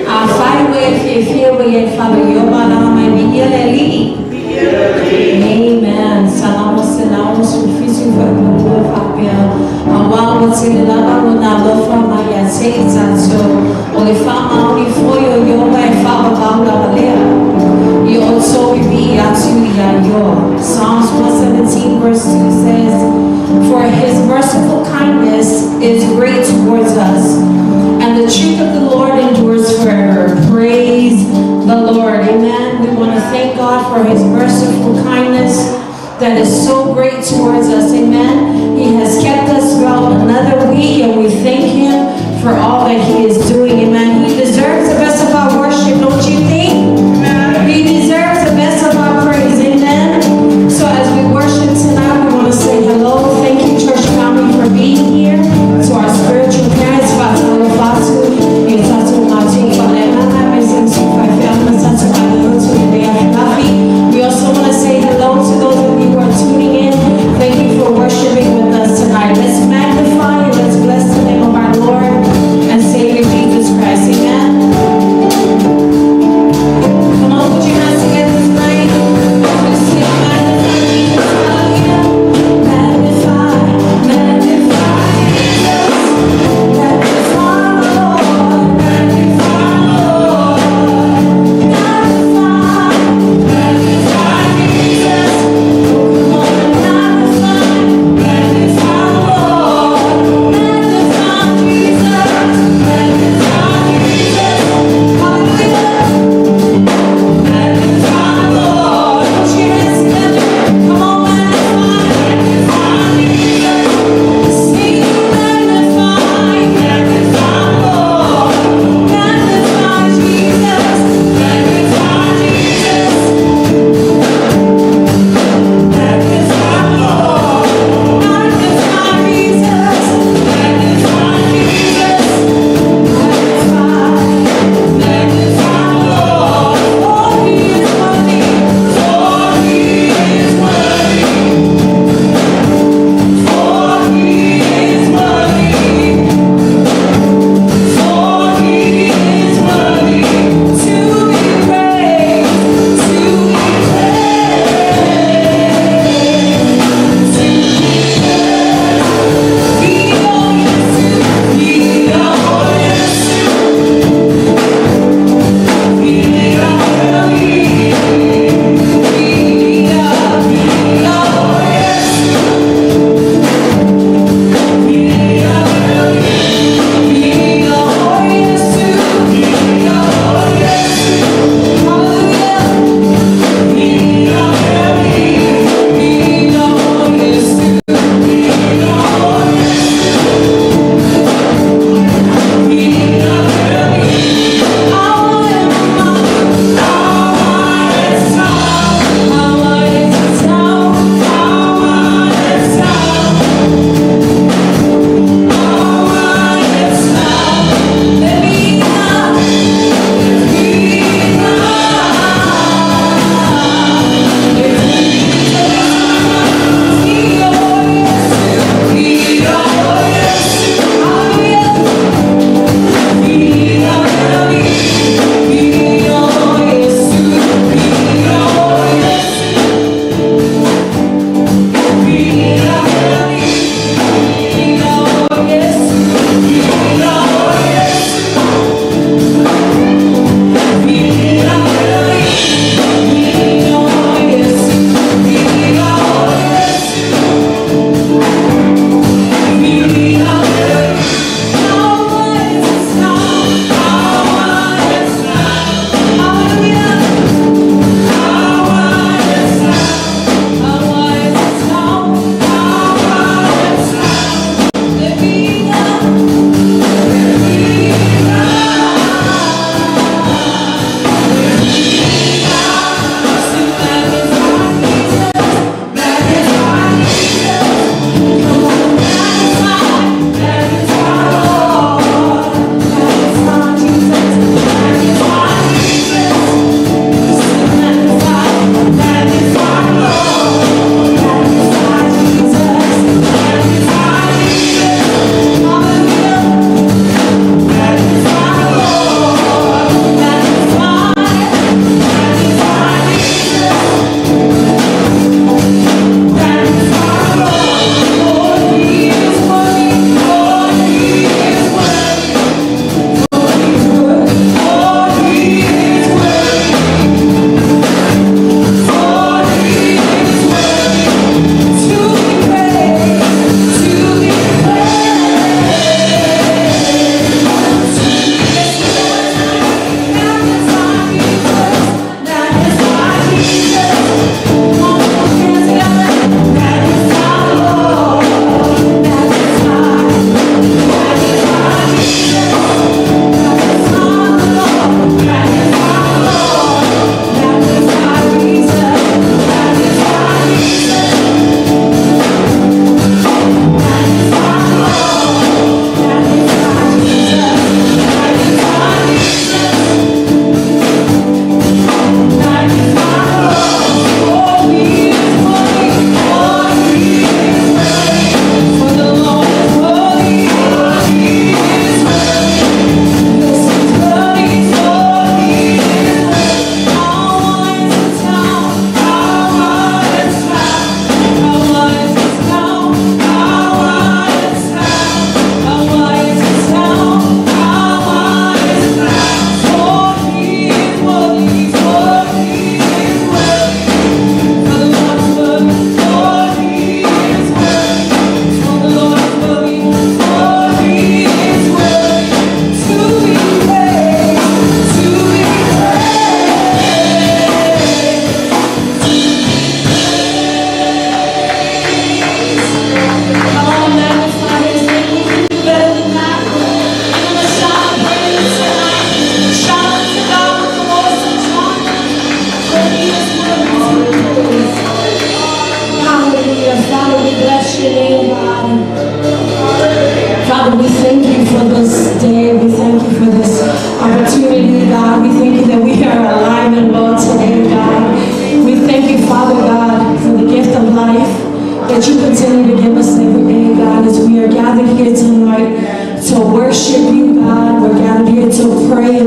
Afai ua e fiafia ua i ai le fale o Ieova, alaga mai viia le Alii. Amen. Salamo 117 fuaiupu 2 e faapea, Auā ua tele lava lona alofa mai ia te i tatou, o le faamaoni foi o Ieova e faavavau lava lea. Ia outou pipii atu iā Ieova. Psalms 117 verse 2 says, "For his merciful kindness is great towards us, and the truth of the Lord endures forever." Praise the Lord. Amen. We want to thank God for his merciful kindness that is so great towards us. Amen. He has kept us throughout another week, and we thank him for all that he is doing. Amen. He deserves the best of our worship, don't you think? He deserves the best of our praise. Amen. So as we worship tonight, we want to say hello. Thank you, church family, for being here. To our spiritual parents, Fatu Fatu, Yotatu Matu Falema, We also want to say hello to those of you who are tuning in. Thank you for worshiping.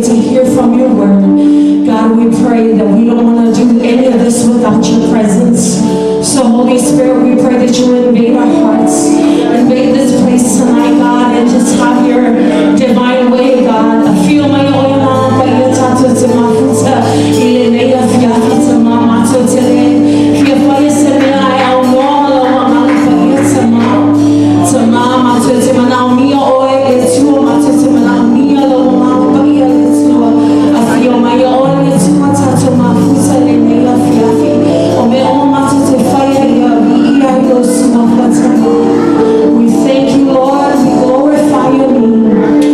to hear from your word. God, we pray that we don't want to do any of this without your presence. So, Holy Spirit, we pray that you invade our hearts, invade this place tonight, God, and just have your divine way, God. Afio mai oe e Agaga Paia tatou te mafuta i lenei afiafi Tamā matou te le fia faia se mea ae aunoa ma lou Agaga Paia Tamā. Tamā matou te manaomia oe e le Atua matou te manaomia lou Agaga Paia le Atua. Afio mai oe le Atua tatou mafuta i lenei afiafi. O mea uma matou te faia ia viia ai lou suafa Tamā. We thank you, Lord. We glorify your name.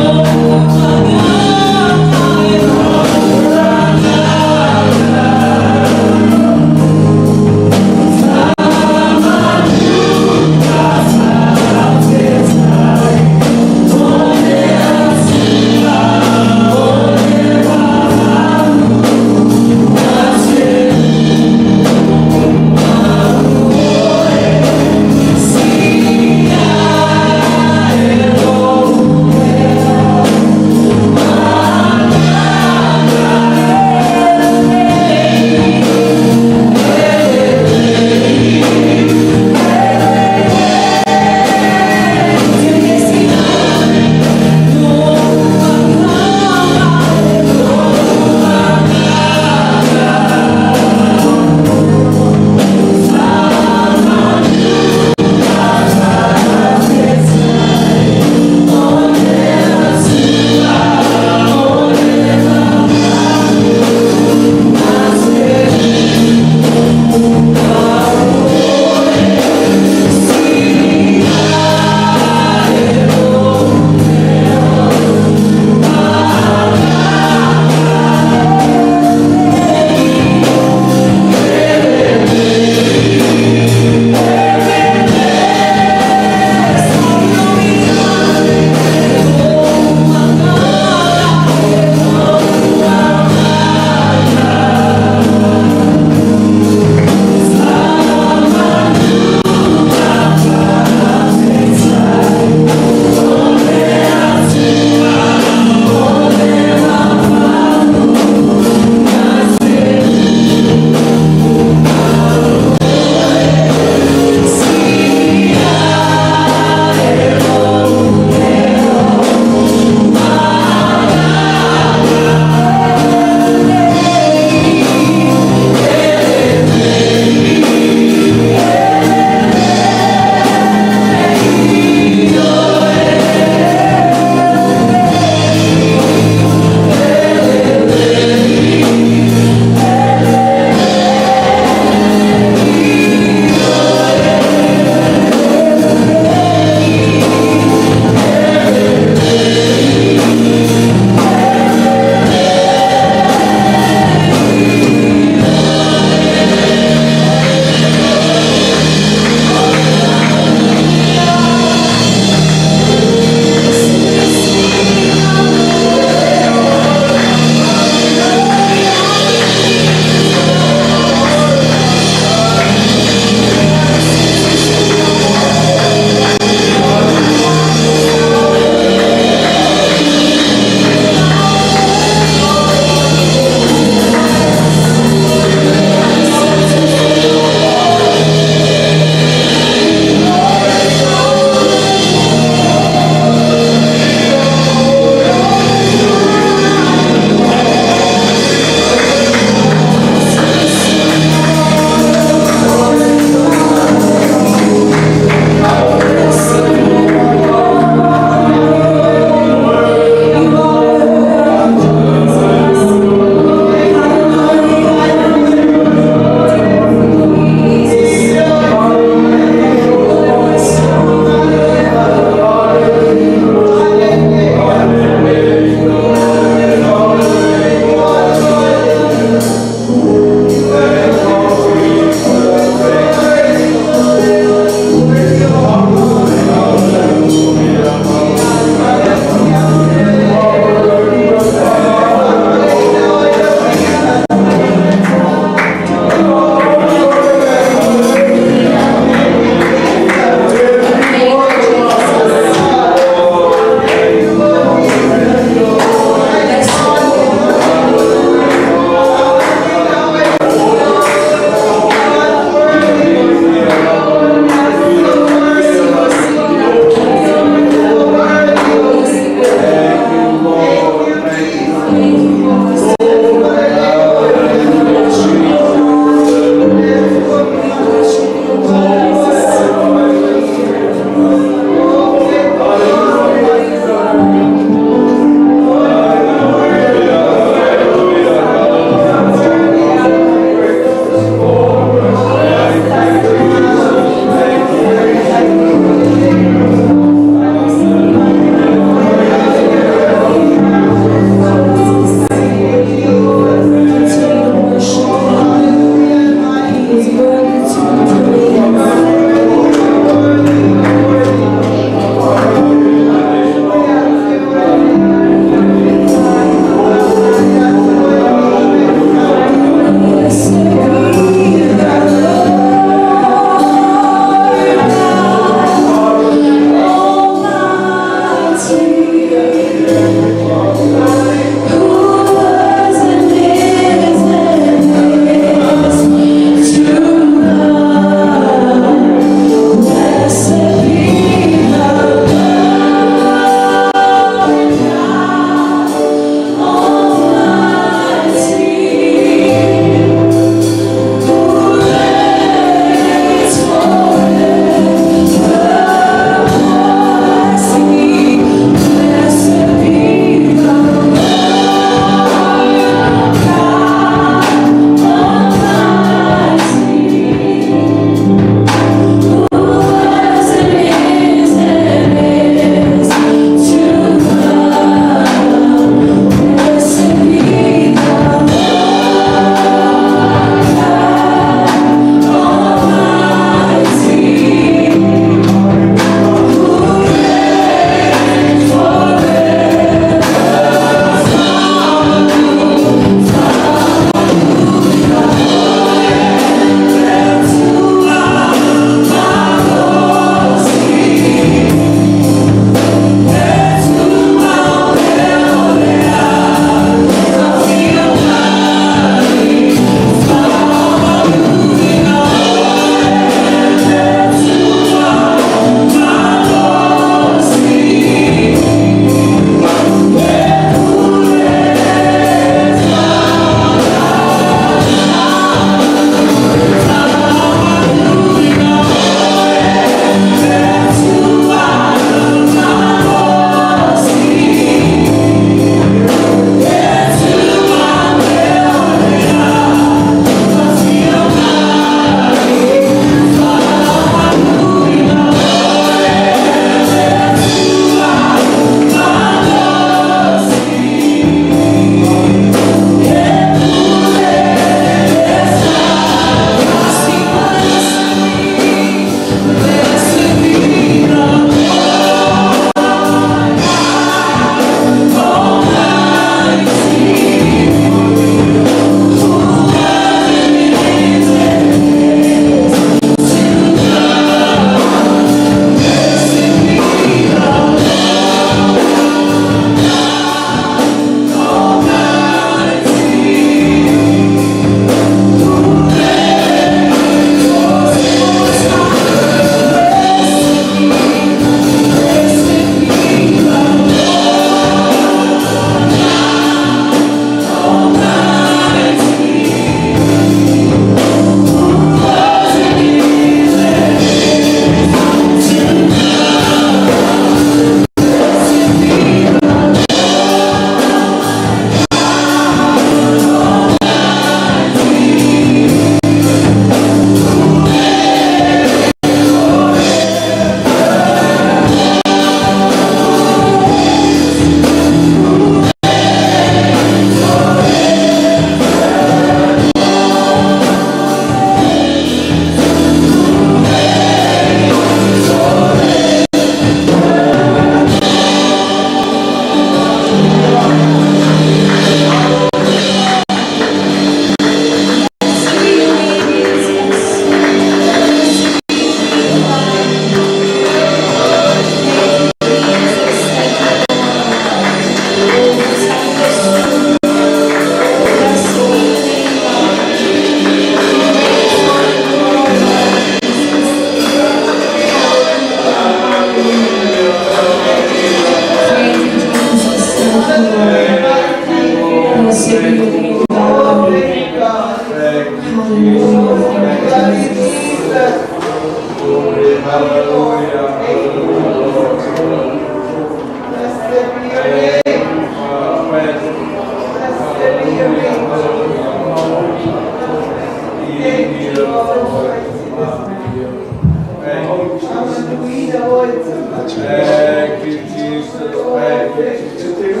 Thank you, Jesus. Thank you, Jesus.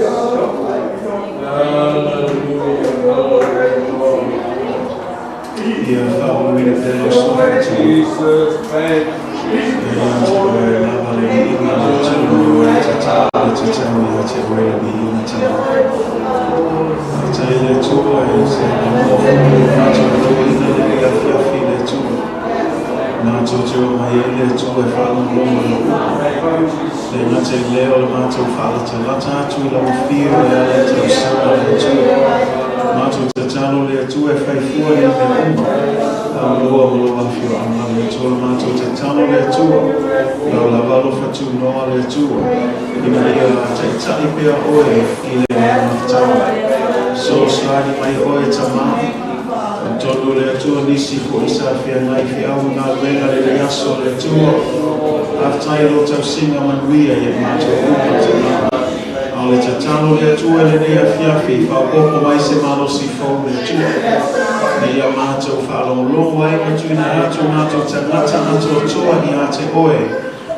Hallelujah. Hallelujah. Ia faauluina pea lau suafa Jeova. Jesus, thank you, E Jesus. ia te oe lava le viiga o le Atua e tatalo le tatau ia te oe le viiga tama. Faafetai i le Atua e se avanoa foi mo le matou tauina lenei afiafi i le Atua. Matou te o mai ai le Atua e faalogologo i lau upu. Thank you, Le gata i Jesus. lea o le matou faalatalata atu i lau afio e ala i tausaga a le Atua. Matou tatalo le Atua e fai fua nei mea uma. Aulua ma lou afioaga le Atua. Le matou tatalo le Atua, lau lava alofa tunoa le Atua, ina ia taitai pea oe i le mafutaga. Fesoasoani mai oe Tama. Talitonu le Atua nisi foi sa feagai feau ma galuega lenei aso le Atua. Faafetai i lou tausiga manuia ia i matou uma Tama. A o le tatalo le Atua i lenei afiafi, faaopoopo mai se malosi fou le Atua. Ina ia matou faalogologo ai ma tuuina atu matou tagata atoatoa ia te oe,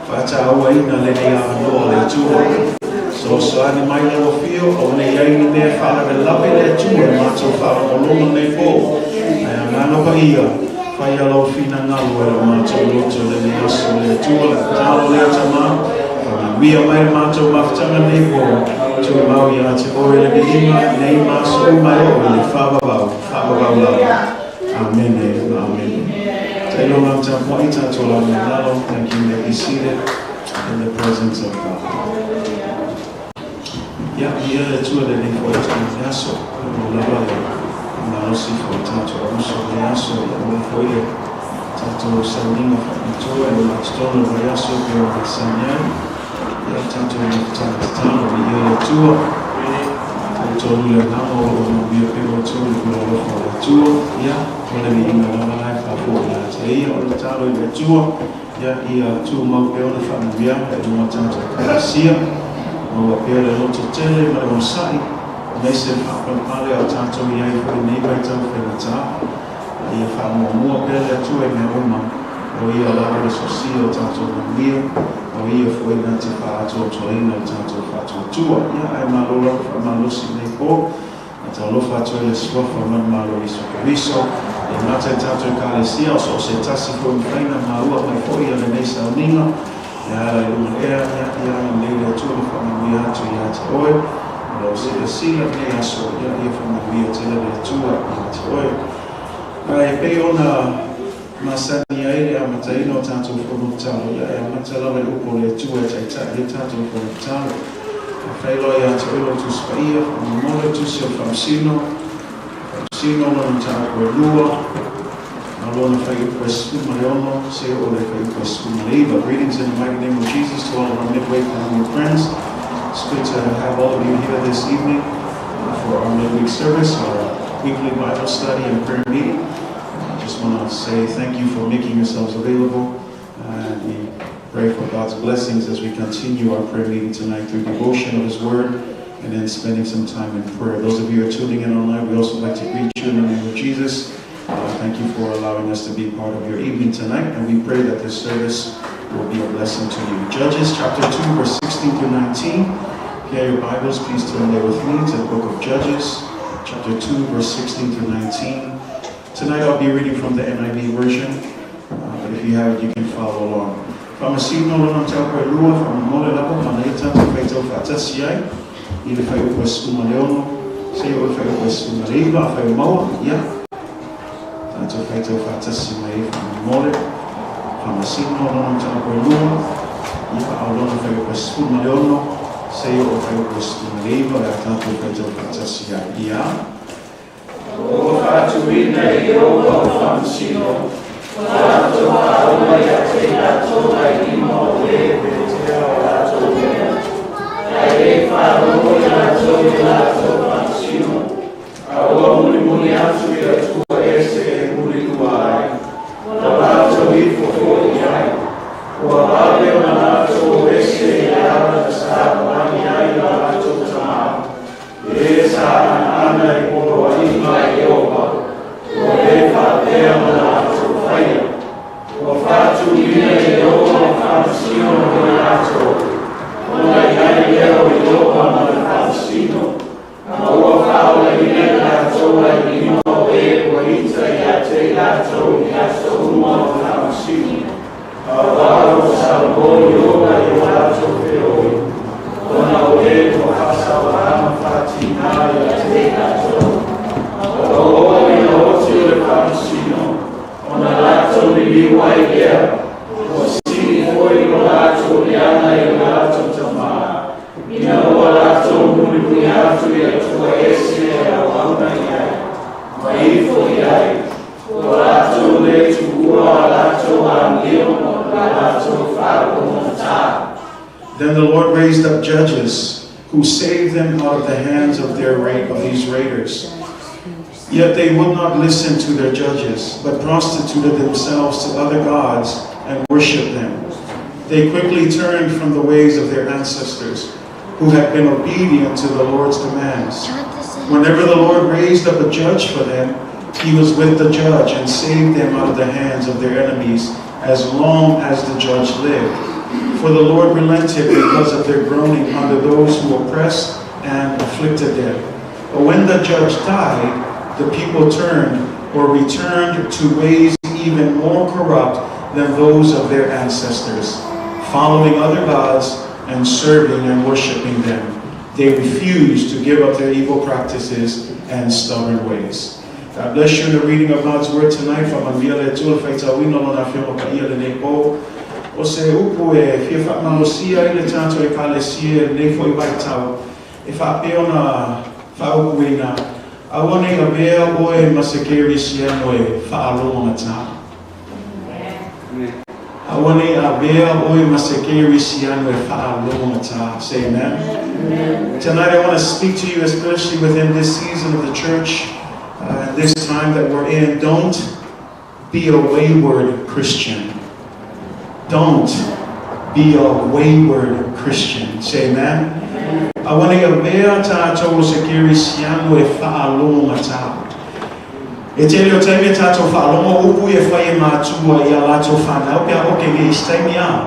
faatauaina lenei avanoa le Atua. Fesoasoani mai lau afio, aua ne i ai ni mea e faalavelave le Atua i le matou faalogologo lenei po. Ae Agaga Paia, faia lou finagalo e lo matou loto lenei aso le Atua. Le tatalo lea Tama, faamanuia mai le matou mafutaga lenei po, tumau ia te oe le viiga nei ma aso uma e oo i le faavavau, faavavau lava. Amene ma amene. Tailoma tapuai tatou laga i lalo. Thank you. You may be seated in the presence of God. Ia, viia le Atua i lenei foi le aso, ua lava le malosi foi tatou uso le aso, ia aua foi le tatou sauniga faapitoa e ogatotonu o le vaiaso e pei ona masani ai. Ia, tatou mafutaga tatalo, viia le Atua. Talitonu le agaga o lo o manuia pea outou i le pule alofa o le Atua. Ia, o le viiga lava lena e faafoi ia te ia. O le tatalo i le Atua, ia, ia tumau pea ona faamanuiaga i luga o tatou Ekalesia, maua pea le lototele ma le onosai, aemaise le faapalepale a o tatou i ai foi i lenei vaitau faigata. A ia faamuamua pea le Atua i mea uma, o Ia lava le sosia o tatou manuia, o Ia foi na te faaatoatoaina le tatou faatuatua. Ia, ae malo lava faamalosi i lenei po. Talofa atu ai le Suafa manumalo o Iesu Keriso, e gata i tatou Ekalesia, o so o se tasi foi mafai ona maua mai foi ia lenei sauniga, e ala i luga ea, ia, ia agalelei le Atua ma faamanuia atu ia te oe, o lau silasila i lenei aso, ia, ia faamanuia tele le Atua ia te oe. Ae pei ona masani ai le amataina o tatou fono tatalo, ia e amata lava i upu o le Atua e taitai ai tatou fono tatalo. Afai loa ia te oe lou Tusi Paia, faamolemole Tusi o le Faamasino, Faamasino lona mataupu e lua, a o lona fuaiupu e 16, seia oo i le fuaiupu e 19. Greetings in the mighty name of Jesus to all of our Midway family and friends. It's good to have all of you here this evening for our midweek service, our weekly Bible study and prayer meeting. I just want to say thank you for making yourselves available. And we pray for God's blessings as we continue our prayer meeting tonight through devotion of His Word and then spending some time in prayer. Those of you who are tuning in online, we also like to greet you in the name of Jesus. Thank you for allowing us to be part of your evening tonight, and we pray that this service will be a blessing to you. Judges chapter 2, verse 16 through 19. If you have your Bibles, please turn there with me to the book of Judges, chapter 2, verse 16 through 19. Tonight I'll be reading from the NIV version, but if you have it, you can follow along. Faamasino lona mataupu e lua, faamolemole lava ma ia tatou faitau faatasi ai i le fuaiupu e 16, seia oo i le fuaiupu e 19, afai o maua, ia, tatou faitau faatasi mai ai faamolemole. Faamasino lona mataupu e lua, ia, a o lona fuaiupu e 16, seia oo i le fuaiupu e 19, o le a tatou faitau faatasi ai. Ia. Ua faatuina e Ieova o faamasino, ua latou faauma ia te i latou nai lima o e e petea o latou mea, ae le faalogo i latou i latou faamasino, a ua mulimuli atu i Atua ese e mulilua ai, ua latou ifo foi i ai, ua vave ona latou o ese i le ala na savavali ai a latou tamā, e sa anaana i poloaiga a Ieova, ua le faapea ona latou faia. Ua faatuina e Ieova o faamasino. o Ieova i o latou feoi, ona o e ua faasaola ma faatigā ia te i latou. Ua oo ina oti o le faamasino, ona latou liliu ai lea, ua sili foi lo latou leaga i o latou tamā, ina ua latou mulimuli atu i atua ese e auauna i ai, ma ifo i ai, ua latou le tuua a latou amio ma latou faalogogata. Then the Lord raised up judges who saved them out of the hands of these raiders. Yet they would not listen to their judges, but prostituted themselves to other gods and worshipped them. They quickly turned from the ways of their ancestors, who had been obedient to the Lord's commands. Whenever the Lord raised up a judge for them, he was with the judge and saved them out of the hands of their enemies as long as the judge lived. For the Lord relented because of their groaning under those who oppressed and afflicted them. But when the judge died, the people turned or returned to ways even more corrupt than those of their ancestors, following other gods and serving and worshiping them. They refused to give up their evil practices and stubborn ways. God bless you in the reading of God's word tonight from Ambia le Atua le faitauina o lona afioga paia lenei po. O se upu e fia faamalosia ai le tatou ekalesia i lenei foi vaitau e faapea ona faaupuina, aua nei avea oe ma se kerisiano e faalogogata. Aua nei avea oe ma se kerisiano e faalogogata. Say amen. Amen. Tonight I want to speak to you, especially within this season of the church, this time that we're in. Don't be a wayward Christian. Don't be a wayward Christian. Say amen. Aua nei avea tatou o se kerisiano e faalogogata. E tele o taimi e tatou faalogo upu e fai e matua i a latou fanau pe a oke nei isi taimi a.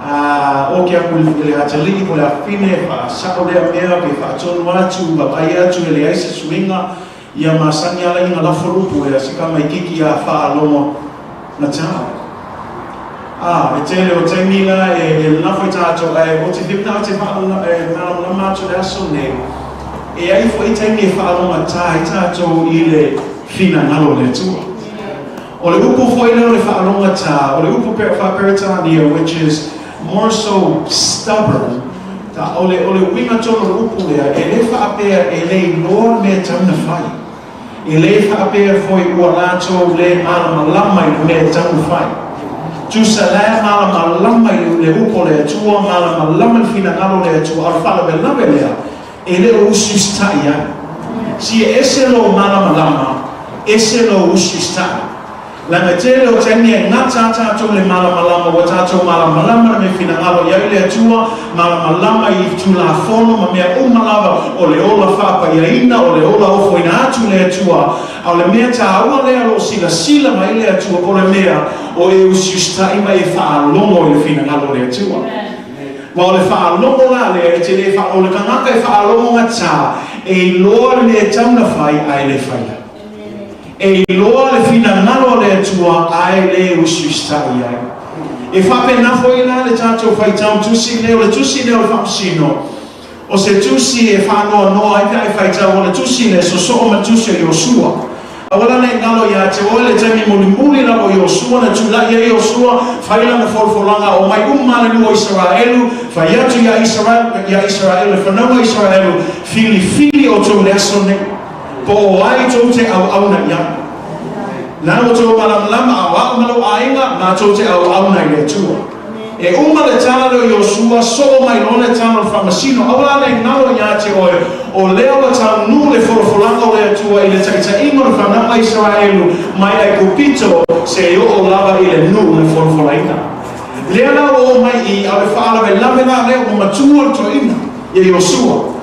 A oke aku i le atalii po le afafine e faasao lea mea pe faatonu atu, vaai atu e leai se suiga, ia masani ala ina lafo le upu lea si tamaititi a faalogogata. A, e tele o taimi la e lafo i tatou ae o te whipina o te malamalama atu le aso nei, e ai foi taimi e faalogogata ai tatou i le finagalo o le Atua. O le upu foi lea o le faalogogata, o le upu faa-Peretania, which is more so stubborn, ta, o le uiga tonu o le upu lea, e le faapea e le iloa le mea e tatau ona fai. E le faapea foi ua latou le malamalama i le mea e tatau ona fai. Tusa la e malamalama i le upu o le Atua, malamalama i le finagalo o le Atua, a o le faalavelave lea, e le o usiusitai ai. Si e ese lou malamalama, ese lou usiusitai. Leaga e tele o taimi e gata a tatou le malamalama, ua tatou malamalama le mea finagalo i ai le Atua, malamalama i Tulafono ma mea uma lava o le ola faapaiaina, o le ola ofoina atu le Atua. A o le mea taua lea o lo o silasila mai le Atua, po o le mea o e usiusitai ma e faalogo i le finagalo o le Atua. Ma o le faalogo la lea e te le o le tagata e faalogogata, e iloa le mea e tatau ona fai ae le faia. E iloa le finagalo o le Atua ae le usiusitai ai. E faapena foi la le tatou faitau tusi lea, o le tusi lea o le Faamasino, o se tusi e faanoanoa ai pe a e faitau, o le tusi lea e sosoo ma le tusi o Iosua. Aua la ne i galo ia te oe le taimi mulimuli lava o Iosua, na tulai ai Iosua, fai lana folafolaga, omai uma le nuu o Isaraelu, fai atu ia Isaraelu, ia Isaraelu, le fanauga Isaraelu, filifili outou i le aso nei. Po o ai tou te auauna i ai. Na ua tou malamalama a o a'u ma lou aiga, matou te auauna i le Atua. E uma le tala lea o Iosua, soo mai loa le tala o le faamasino, aua la ne i galo ia te oe, o lea ua taunuu le folafolaga o le Atua i le taitaiga o le fanau a Isaraelu mai Aikupito seia oo lava i le nuu na folafolaina. Lea la ua oo mai i, a o le faalavelave la lea ua matua le toeaina ia Iosua.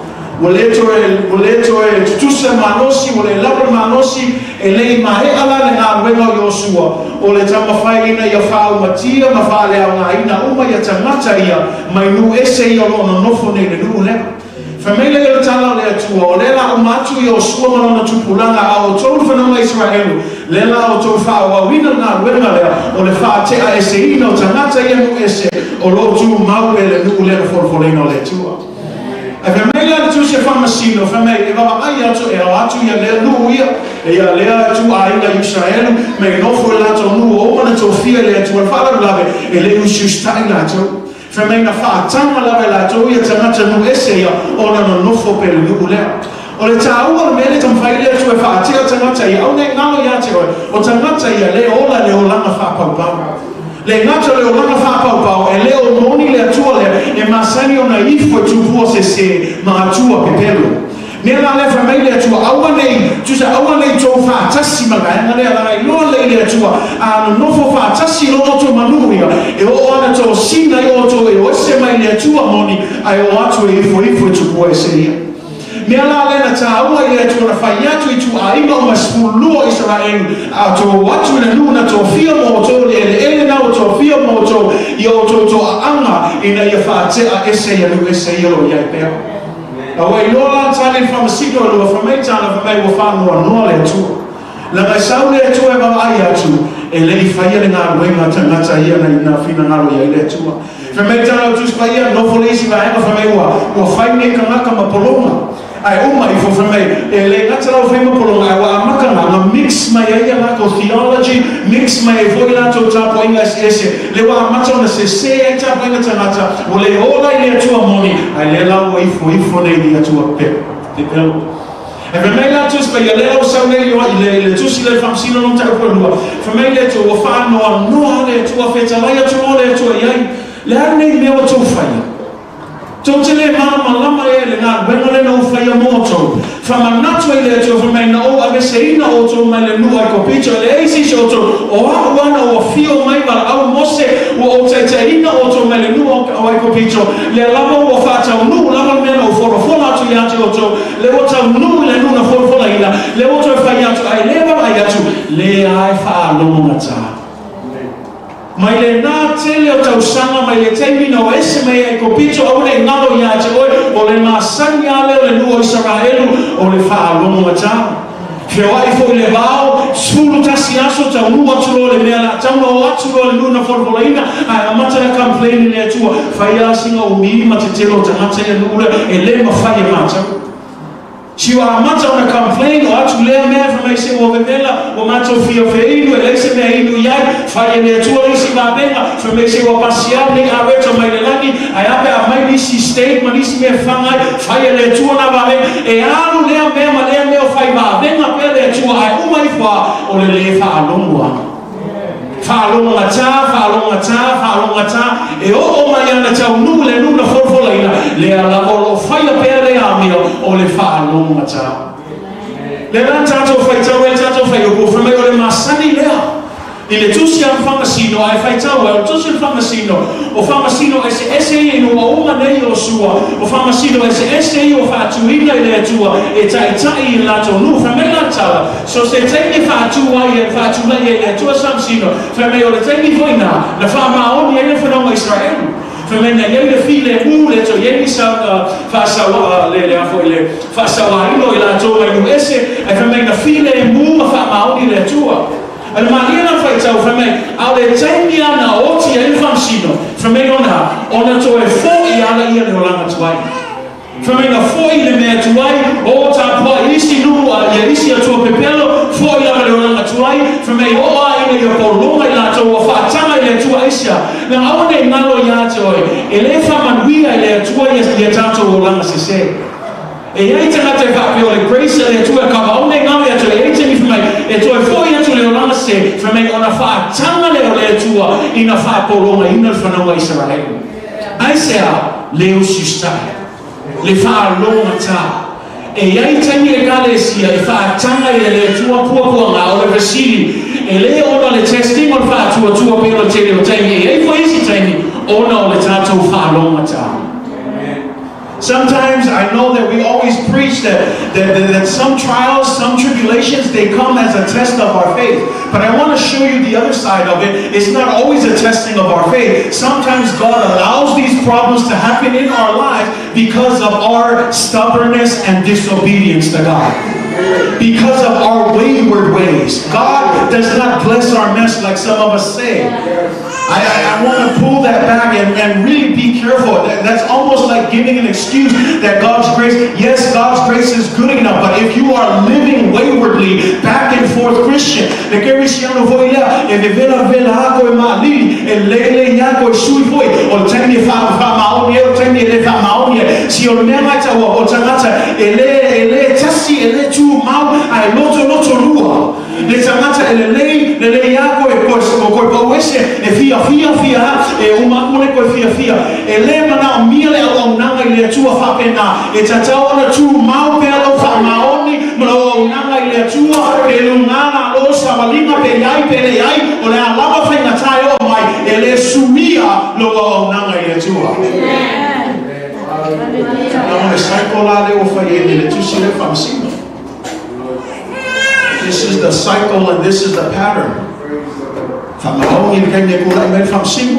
Ua le toe, ua le toe tutusa le malosi, ua le lava le malosi, e le i maea la le galuega o Iosua, o le taumafai ina ia faaumatia ma faaleaogaina uma ia tagata ia mai nuu ese ia o lo o nonofo nei i le nuu lea. Fai mai lea o le tala o le Atua, O lea la uma atu Iosua ma lona tupulaga, a o outou le fanauga Isaraelu, lea la outou faaauauina le galuega lea o le faateaeseina o tagata ia nuu ese o lo o tumau pea i le nuu lea na folafolaina o le Atua. Ae fai mai la le tusi a Faamasino, fai mai, e vaavaai atu e ao atu ia lea nuu ia, ia lea ituaiga Isaraelu, mei nofo i latou nuu ua uma ona tofia e le Atua. Le faalavelave, e le i usiusitai latou. Fai mai na faataga lava e latou ia tagata nuu ese ia ona nonofo pea i le nuu lea. O le taua o le mea lea taumafai ai le Atua e faatea tagata ia, aua ne i galo ia te oe, o tagata ia le ola i le olaga faapaupau. Le gata o le olaga faapaupau, e le o moni le Atua lea e masani ona ifo i tupua sese ma atua pepelo. Mea la lea fai mai le Atua, aua ne i, tusa, aua ne i tou faatasi ma le vaega lea, leaga iloa lelei le Atua, a nonofo faatasi loa outou ma nuu ia, e oo ana tosina ai outou e o ese mai le Atua moni, ae o atu e ifoifo i tupua ese ia. Mea la lea na taua i le Atua na fai atu i ituaiga uma e 12 o Isaraelu, a outou o atu i le nuu na tofia mo outou, le eleele na ua tofia mo outou, ia outou toaaga ina ia faatea ese ia nuu ese ia o lo o i ai pea. A ua iloa la le tali le faamasino e lua fai mai tala fai mai ua faanoanoa le Atua. Leaga e sau le Atua e vaavaai atu e le i faia le galuega a tagata ia na na finagalo i ai le Atua. Fai mai tala o Tusi Paia nofo le isi vaega fai mai ua ua fai nei tagata ma pologa. Ae uma ifo fai mai e le gata la ua fai ma pologa ae ua amata na na mix mai ai ia latou theology, mix mai ai foi latou tapuaiga eseese. Lea ua amata ona sese ai tapuaiga tagata Ua le ola i le Atua moni, ae lea la ua ifoifo nei i le Atua pepelo. Ae fai mai la Tusi Paia, lea la ua sau nei i le, le Tusi lea i le Faamasino lona mataupu e lua, fai mai le Atua, ua faanoanoa le Atua, fetalai atu loa le Atua i ai, Le a lenei mea ua tou faia? Tou te le malamalama ea i le galuega lea na ou faia mo outou? Famanatu ai le Atua, fai mai, Na ou aveseina outou mai le nuu Aikopito, e leai se isi o outou, o a'u lava na ou afio mai valaau Mose, ua ou taitaiina outou mai le nuu o Aikopito, lea lava ua faataunuu lava le mea na ou folafola atu ia te outou, lea ua taunuu i le nuu na folafolaina, lea ua toe fai atu, ae le vaavaai atu, leai faalogogata. Mai lena tele o tausaga, mai le taimi na o ese mai ai Aikopito, aua ne i galo ia te oe, o le masani lava lea o le nuu o Isaraelu, o le faalogogata. Feoai foi le vao, 11 aso taunuu atu loa le mea la tau na o atu loa le nuu na folafolaina, ae amata na complain i le Atua, fai lava sina umi ma tetele o tagata ia nuu lea, e le mafai e matou. Si ua amata ona complain o atu lea mea fai mai se ua vevela ua matou fia feinu e leai se mea inu iai fai e le Atua le isi vavega fai mai se ua pasi au nei aweto mai le lagi ae a pe a mai nisi state ma nisi mea e faga ai fai e le Atua na vavega e alu lea mea ma lea mea o fai vavega pea le Atua ae uma ifo a o le le faalogo a Faalogogata, faalogogata, faalogogata, e oo mai ana taunuu le nuu na folafolaina, lea lava o lo o faia pea le amio o le faalogogata. Lea la tatou faitau ai tatou faiupu, fai mai o le masani lea i le tusi a le faamasino, ae faitau ai, o le tusi a le faamasino, o faamasino eseese ia ina ua uma nei Iosua, o faamasino eseese ia ua faatuina i le Atua e taitai i le latou nuu. Fai mai la le tala, So se taimi e faatu ai e faatulai ai le Atua Samasino, fai mai o le taimi foi na, na faamaoni ai le fanauga Israelu. Fai mai na iai le filemu le to iai ni sa faasaua le le a foi le faasauaina o i latou mai nuu ese, ae fai mai na filemu ma faamaoni le Atua. A le malie la faitau fai mai a o le taimi a na oti ai le Faamasino, fai mai lona ona toe foi ala ia le olaga tuai. Fai mai na foi le mea tuai, o tapuai isi nuu a ia isi atua pepelo, foi lava le olaga tuai, fai mai oo a ina ia pologa i latou ua faataga i le Atua aisia, na aua nei galo ia te oe, e le faamanuia e le Atua ia ia tatou olaga sese. E iai tagata e faapea o le grace a le Atua e kava aua nei galo ia te oe, e iai taimi fai mai e toe foi atu le olaga sese, fai mai ona faataga lea o le Atua ina faapologaina le fanau a Isaraelu. Aisea le usiusitai, le faalogogata? E i ai taimi Ekalesia e faataga ai e le Atua puapuaga, o le fesili, e le ona le testing o le faatuatua pei o le tele o taimi, e i ai foi isi taimi ona o le tatou faalogogata. Sometimes I know that we always preach that some trials, some tribulations, they come as a test of our faith. But I want to show you the other side of it. It's not always a testing of our faith. Sometimes God allows these problems to happen in our lives because of our stubbornness and disobedience to God. Because of our wayward ways. God does not bless our mess like some of us say. I want to pull that back and really be careful. That's almost like giving an excuse that God's grace, yes, God's grace is good enough, but if you are living waywardly, back and forth Christian, le kerisiano foi lea, e vevela vela ako e maalili, e lele ia ko e sui foi, o le taimi e wha maoni e, o le taimi e le wha maoni e, si o le mea ngai taua, o tangata, e le tasi, e le tu mau, a e loto loto lua. Le tagata e lelei, lelei a koe, koe, koe pau ese, e fia fia fia, e uma ule koe fia fia. E le mana o mia le au au nanga i le atua whapena. E tatau ona tu mau pea lau wha maoni, ma lau au nanga i le atua, pe lungana lo sawalinga pe iai pe le iai, o le a lava whainga tae o mai, e le sumia lo au au nanga i le atua. Na o le cycle la le o whai e le tusi le whamasino. This is the cycle and this is the pattern. Whamaongi le kaimi e kōrai mai le whamasino.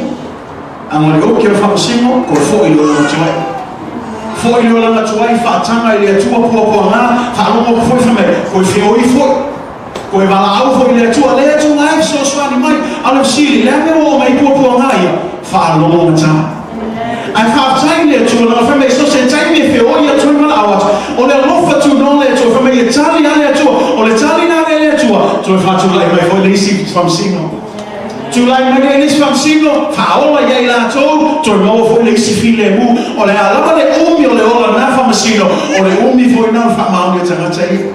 Anga le oki o le whamasino, ko fo i le tuai. Fo i le olanga tuai, whaatanga i le atua pua pua ngā, whaalongo ko foi whame, koe whioi foi. Koe wala au foi le atua, le atua ngai so swani mai, ala sili, le ame o mai pua pua ngā ia, whaalongo ngata. Ai whaatai le atua, na whame, so se taimi e whioi atua i mala au atu. O le alofa tu no le atua, whame i tali a le atua, o le tali na le atua, toi whātulai mai foi le isi whamasino. Tulai mai le isi whamasino, whaola ia i lātou, toi maua foi le isi file mu, o le alava le umi o le ola nā whamasino, o le umi foi nā whamaoni e tangata ia.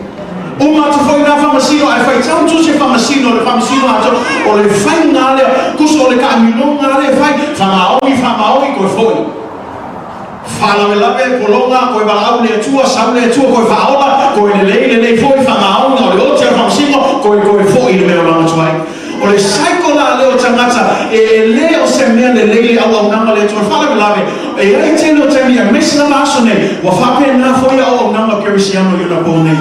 Uma atu foi nā whamasino, ai whai tau tu se whamasino, le whamasino ato, o le whai ngā lea, kuso o le kaamino ngā lea whai, whamaoni, whamaoni koe foi. Whalawe polonga, koe walaau le atua, sau le atua, koe whaola, koe lelei, lelei foi, whamaonga, o le ote o whamasino, koe koe foi le mea o langa tuai. O le cycle la leo tangata, e le o se mea le leile au au nanga le atua, whalawe lawe, e ai tele o taimi, a mesi lava aso nei, ua whape nā foi au au nanga kerisiano i ona pō nei.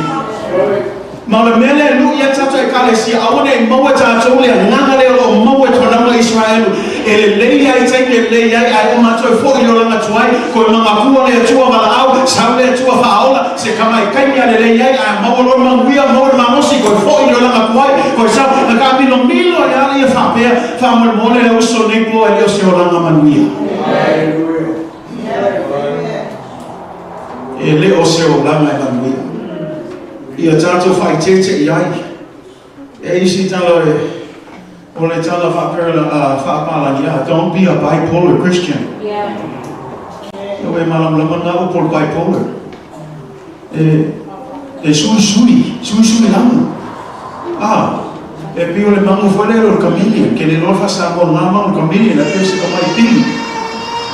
Ma o le mea lea e lu'i ai tatou Ekalesia, aua ne i maua tatou le agaga lea o lo o maua e taunaga Iseraelu, e lelei ai taimi e lelei ai, ae uma atu ai fo'i le olaga tuai, koe magakua le Atua valaau, sau le Atua faaola, se tamaikaimi a lelei ai, ae maua loa le manuia, maua le malosi, koe fo'i le olaga tuai, koe sau, na taamilomilo ai lava ia faapea, faamolemole le uso nei po e le o se olaga manuia. E le o se olaga e manuia. Ia tatou faaeteete i ai. E isi tala e, o le tala faapalagi, don't be a bipolar Christian. E malamalama na upu o le bipolar. E sui sui, sui sui lamu. Ah, e pei o le magu foi lea o le chameleon, ke le loa faasamoa ngā magu chameleon, e pei o se kamai pili.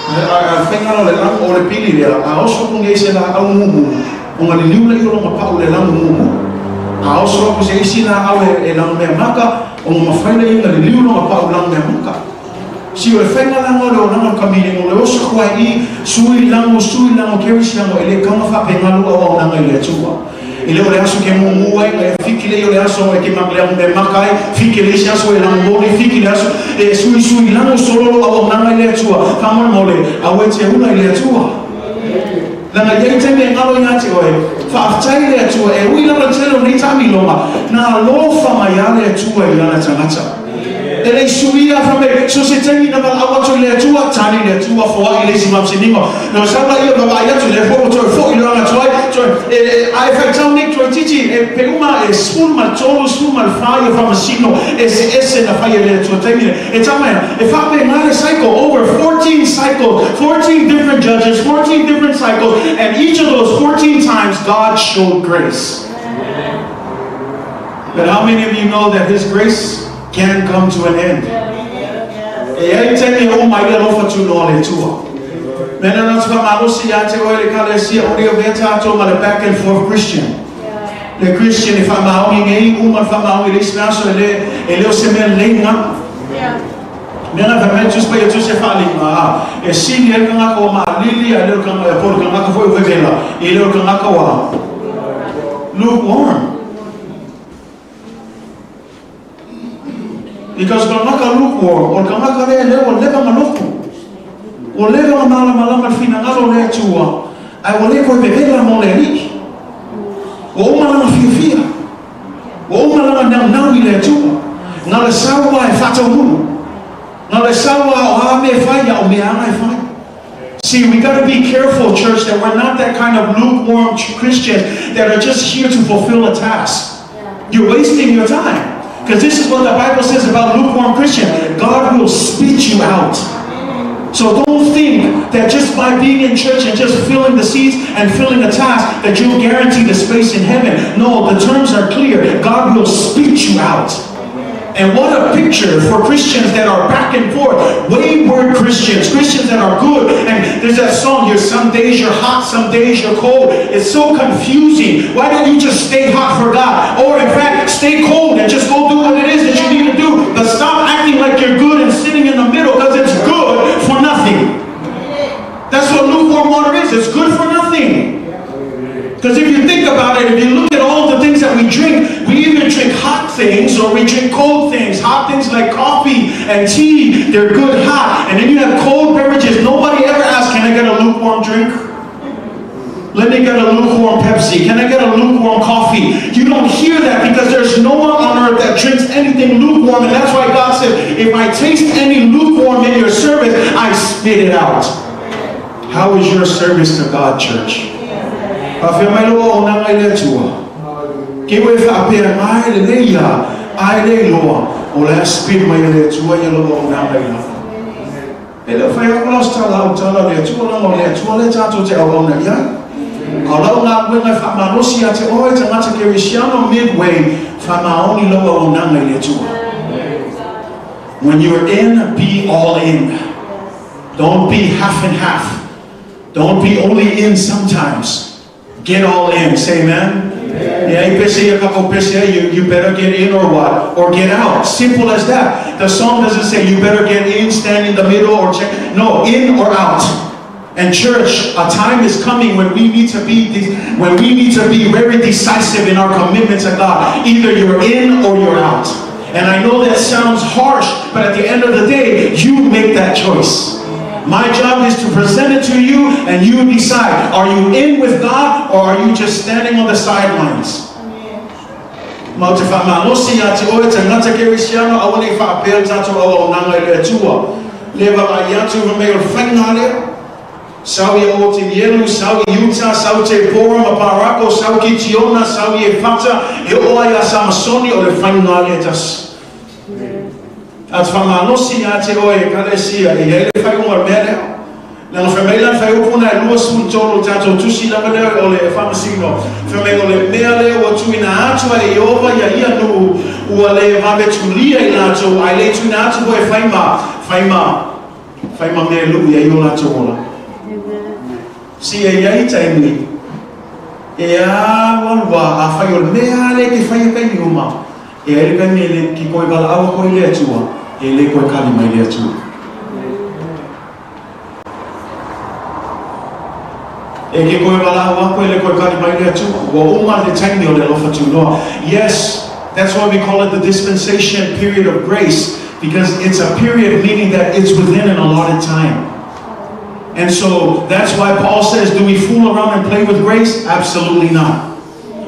A whainga o le lamu o le pili lea, a oso ku nei se la au mumu, o ngā liliu le i o longa pau le lamu mumu. A oso aku se isi la au e lamu mea maka, o ngā mawhai le i ngā liliu longa pau lamu mea maka. Si o le whainga langa o le olanga o chameleon, o le oso kua i, sui lango, keri si lango, e le kaunga whapengalu au au nanga i le atua. E le o le aso ke mumu ai, e fiki le i o le aso e ke manglea me maka ai, fiki le isi aso e lango moli, fiki le aso e sui sui lango sololo au au nanga i le atua. Whamole mole, au e te huna i le atua. Langa iai taimi e ngalo ia te oe, whaaftai le atua, e ui lava tele o nei taamilonga, nā lofa mai a le atua i ana tagata. E le suia whame, so se taimi na wala atu i le atua, tani le atua foa i le isi mamsininga. Na saula ia vavaai atu le fo toe foi le anga tuai, toe e ai whai tau nei toe titi, e pe uma e 13, 14 ia whamasino, e se ese na whai e le atua taimi le. E tamaia, e whape ngā le cycle, over 14 cycles, 14 different judges, 14 different cycles, and each of those 14 times God showed grace. But how many of you know that His grace can come to an end? E ai taimi e o mai le alofa tu no le atua. Mena na tuka malosi ia te oe le kalesia o rio vea tātou ma le back and forth Christian. Le Christian e whamaongi ngei, uma le whamaongi le isi aso e le o se mea lei ngā. Mena whamai tus pa ia tu se whaalinga. E sini e ngā ko ma lili ia, e le o le kanaka, po o le kanaka foi ua vevela, e le o le kanaka ua lukewarm. Because o le kanaka lukewarm, o le kanaka lea lea ua leva ona lotu. Ua leva ona malamalama i le finagalo o le Atua, ae ua le toe vevela mo le Alii. Ua uma lana fiafia. Ua uma lana naunau i le Atua. Na o le sau lava e faataumulu. Na o le sau lava o a mea e fai, a o mea ana e fai. See, we got to be careful, church, that we're not that kind of lukewarm Christians that are just here to fulfill a task. You're wasting your time. Because this is what the Bible says about lukewarm Christian. God will spit you out. So don't think that just by being in church and just filling the seats and filling a task that you'll guarantee the space in heaven. No, the terms are clear. God will spit you out. And what a picture for Christians that are back and forth, wayward Christians, Christians that are good. And there's that song, you're, some days you're hot, some days you're cold. It's so confusing. Why don't you just stay hot for God? Or in fact, stay cold and just go do what it is that you need to do. But stop acting like you're good and sitting in the middle because it's good for nothing. That's what lukewarm water is. It's good for nothing. Because if you think about it, if you look at all the things that we drink, we either drink hot things or we drink cold things. Hot things like coffee and tea, they're good hot. And then you have cold beverages. Nobody ever asks, can I get a lukewarm drink? Let me get a lukewarm Pepsi. Can I get a lukewarm coffee? You don't hear that because there's no one on earth that drinks anything lukewarm. And that's why God says, if I taste any lukewarm in your service, I spit it out. How is your service to God, church? Faapefea mai lou auaunaga i le Atua. Ke ua e faapea, Ae lelei ia, ae le iloa, o le a spit mai e le Atua ia lou auaunaga i lalo. E le o fai atu la o se tala au tala le Atua, leaga o le Atua lea tatou te auauna i ai. A o lau galuega e faamalosi ia te oe tagata Kerisiano Midway, faamaoni lau auaunaga i le Atua. When you're in, be all in. Don't be half and half. Don't be only in sometimes. Get all in. Say amen. Yeah, you better get in or what? Or get out. Simple as that. The song doesn't say you better get in, stand in the middle, or check. No, in or out. And church, a time is coming when we need to be when we need to be very decisive in our commitment to God. Either you're in or you're out. And I know that sounds harsh, but at the end of the day, you make that choice. My job is to present it to you and you decide. Are you in with God or are you just standing on the sidelines? Ma ou te faamalosi ia te oe tagata Kerisiano, aua ne i faapea le tatou auaunaga i le Atua. Le vaavaai atu fai mai o le faiga lea. Sau ia Otinielu, sau i uta, sau te Pora ma Parako, sau Kitiona, sau Iefata, e oo ai ia Samasoni, o le faiga lea e tasi. A te faamalosi ia te oe Ekalesia, e i ai le faaiuga o le mea lea. Leaga fai mai lana fuaiupu na e 23 o le tatou tusi lava lea o le Faamasino, fai mai o le mea lea ua tuuina atu ai e Ieova ia ia nuu, ua le vave tulia i latou, ae le tuuina atu foi e fai ma, fai ma, fai ma mea e lu'i ai o latou ola. Si e i ai taimi, e alualu a, afai o le mea lea e te faia taimi uma, E ai le taimi e le ki koe valaau aku ai le Atua, e le koe kali mai le Atua. E ke koe valaau aku e le koe kali mai le Atua. Ua uma le taimi o le alofa tunoa. Yes, that's why we call it the dispensation period of grace, because it's a period meaning that it's within an allotted time. And so that's why Paul says, do we fool around and play with grace? Absolutely not.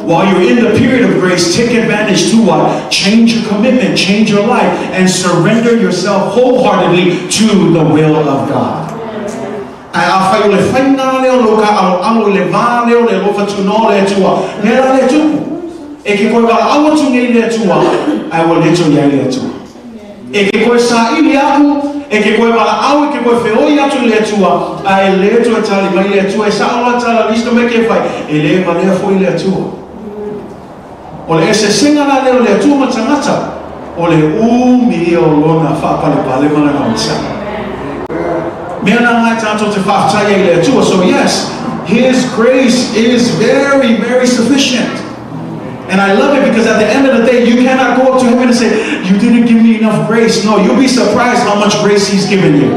While you're in the period of grace, take advantage to what? Change your commitment, change your life, and surrender yourself wholeheartedly to the will of God. Ae afai o le faiga lea o lou kāʻaloʻalo i le vā lea o le alofa tunoa o le Atua, mea la lea tupu. E ke koe valaau atu nei i le Atua, ae ua leto i ai le Atua. E ke koe saili aku, e ke koe valaau, e ke koe feoi atu i le Atua, a e le toe tali mai le Atua, e sao la tala lista mai ke fai, e le valea foi le Atua. O le eseesega la lea o le Atua ma tagata, o le umi ia o lona faapalepale ma lana onosai. Mea la na e tatou te faafetai ai i le Atua. So yes, His grace is very, very sufficient. And I love it because at the end of the day, you cannot go up to heaven and say, you didn't give me enough grace. No, you'll be surprised how much grace He's given you.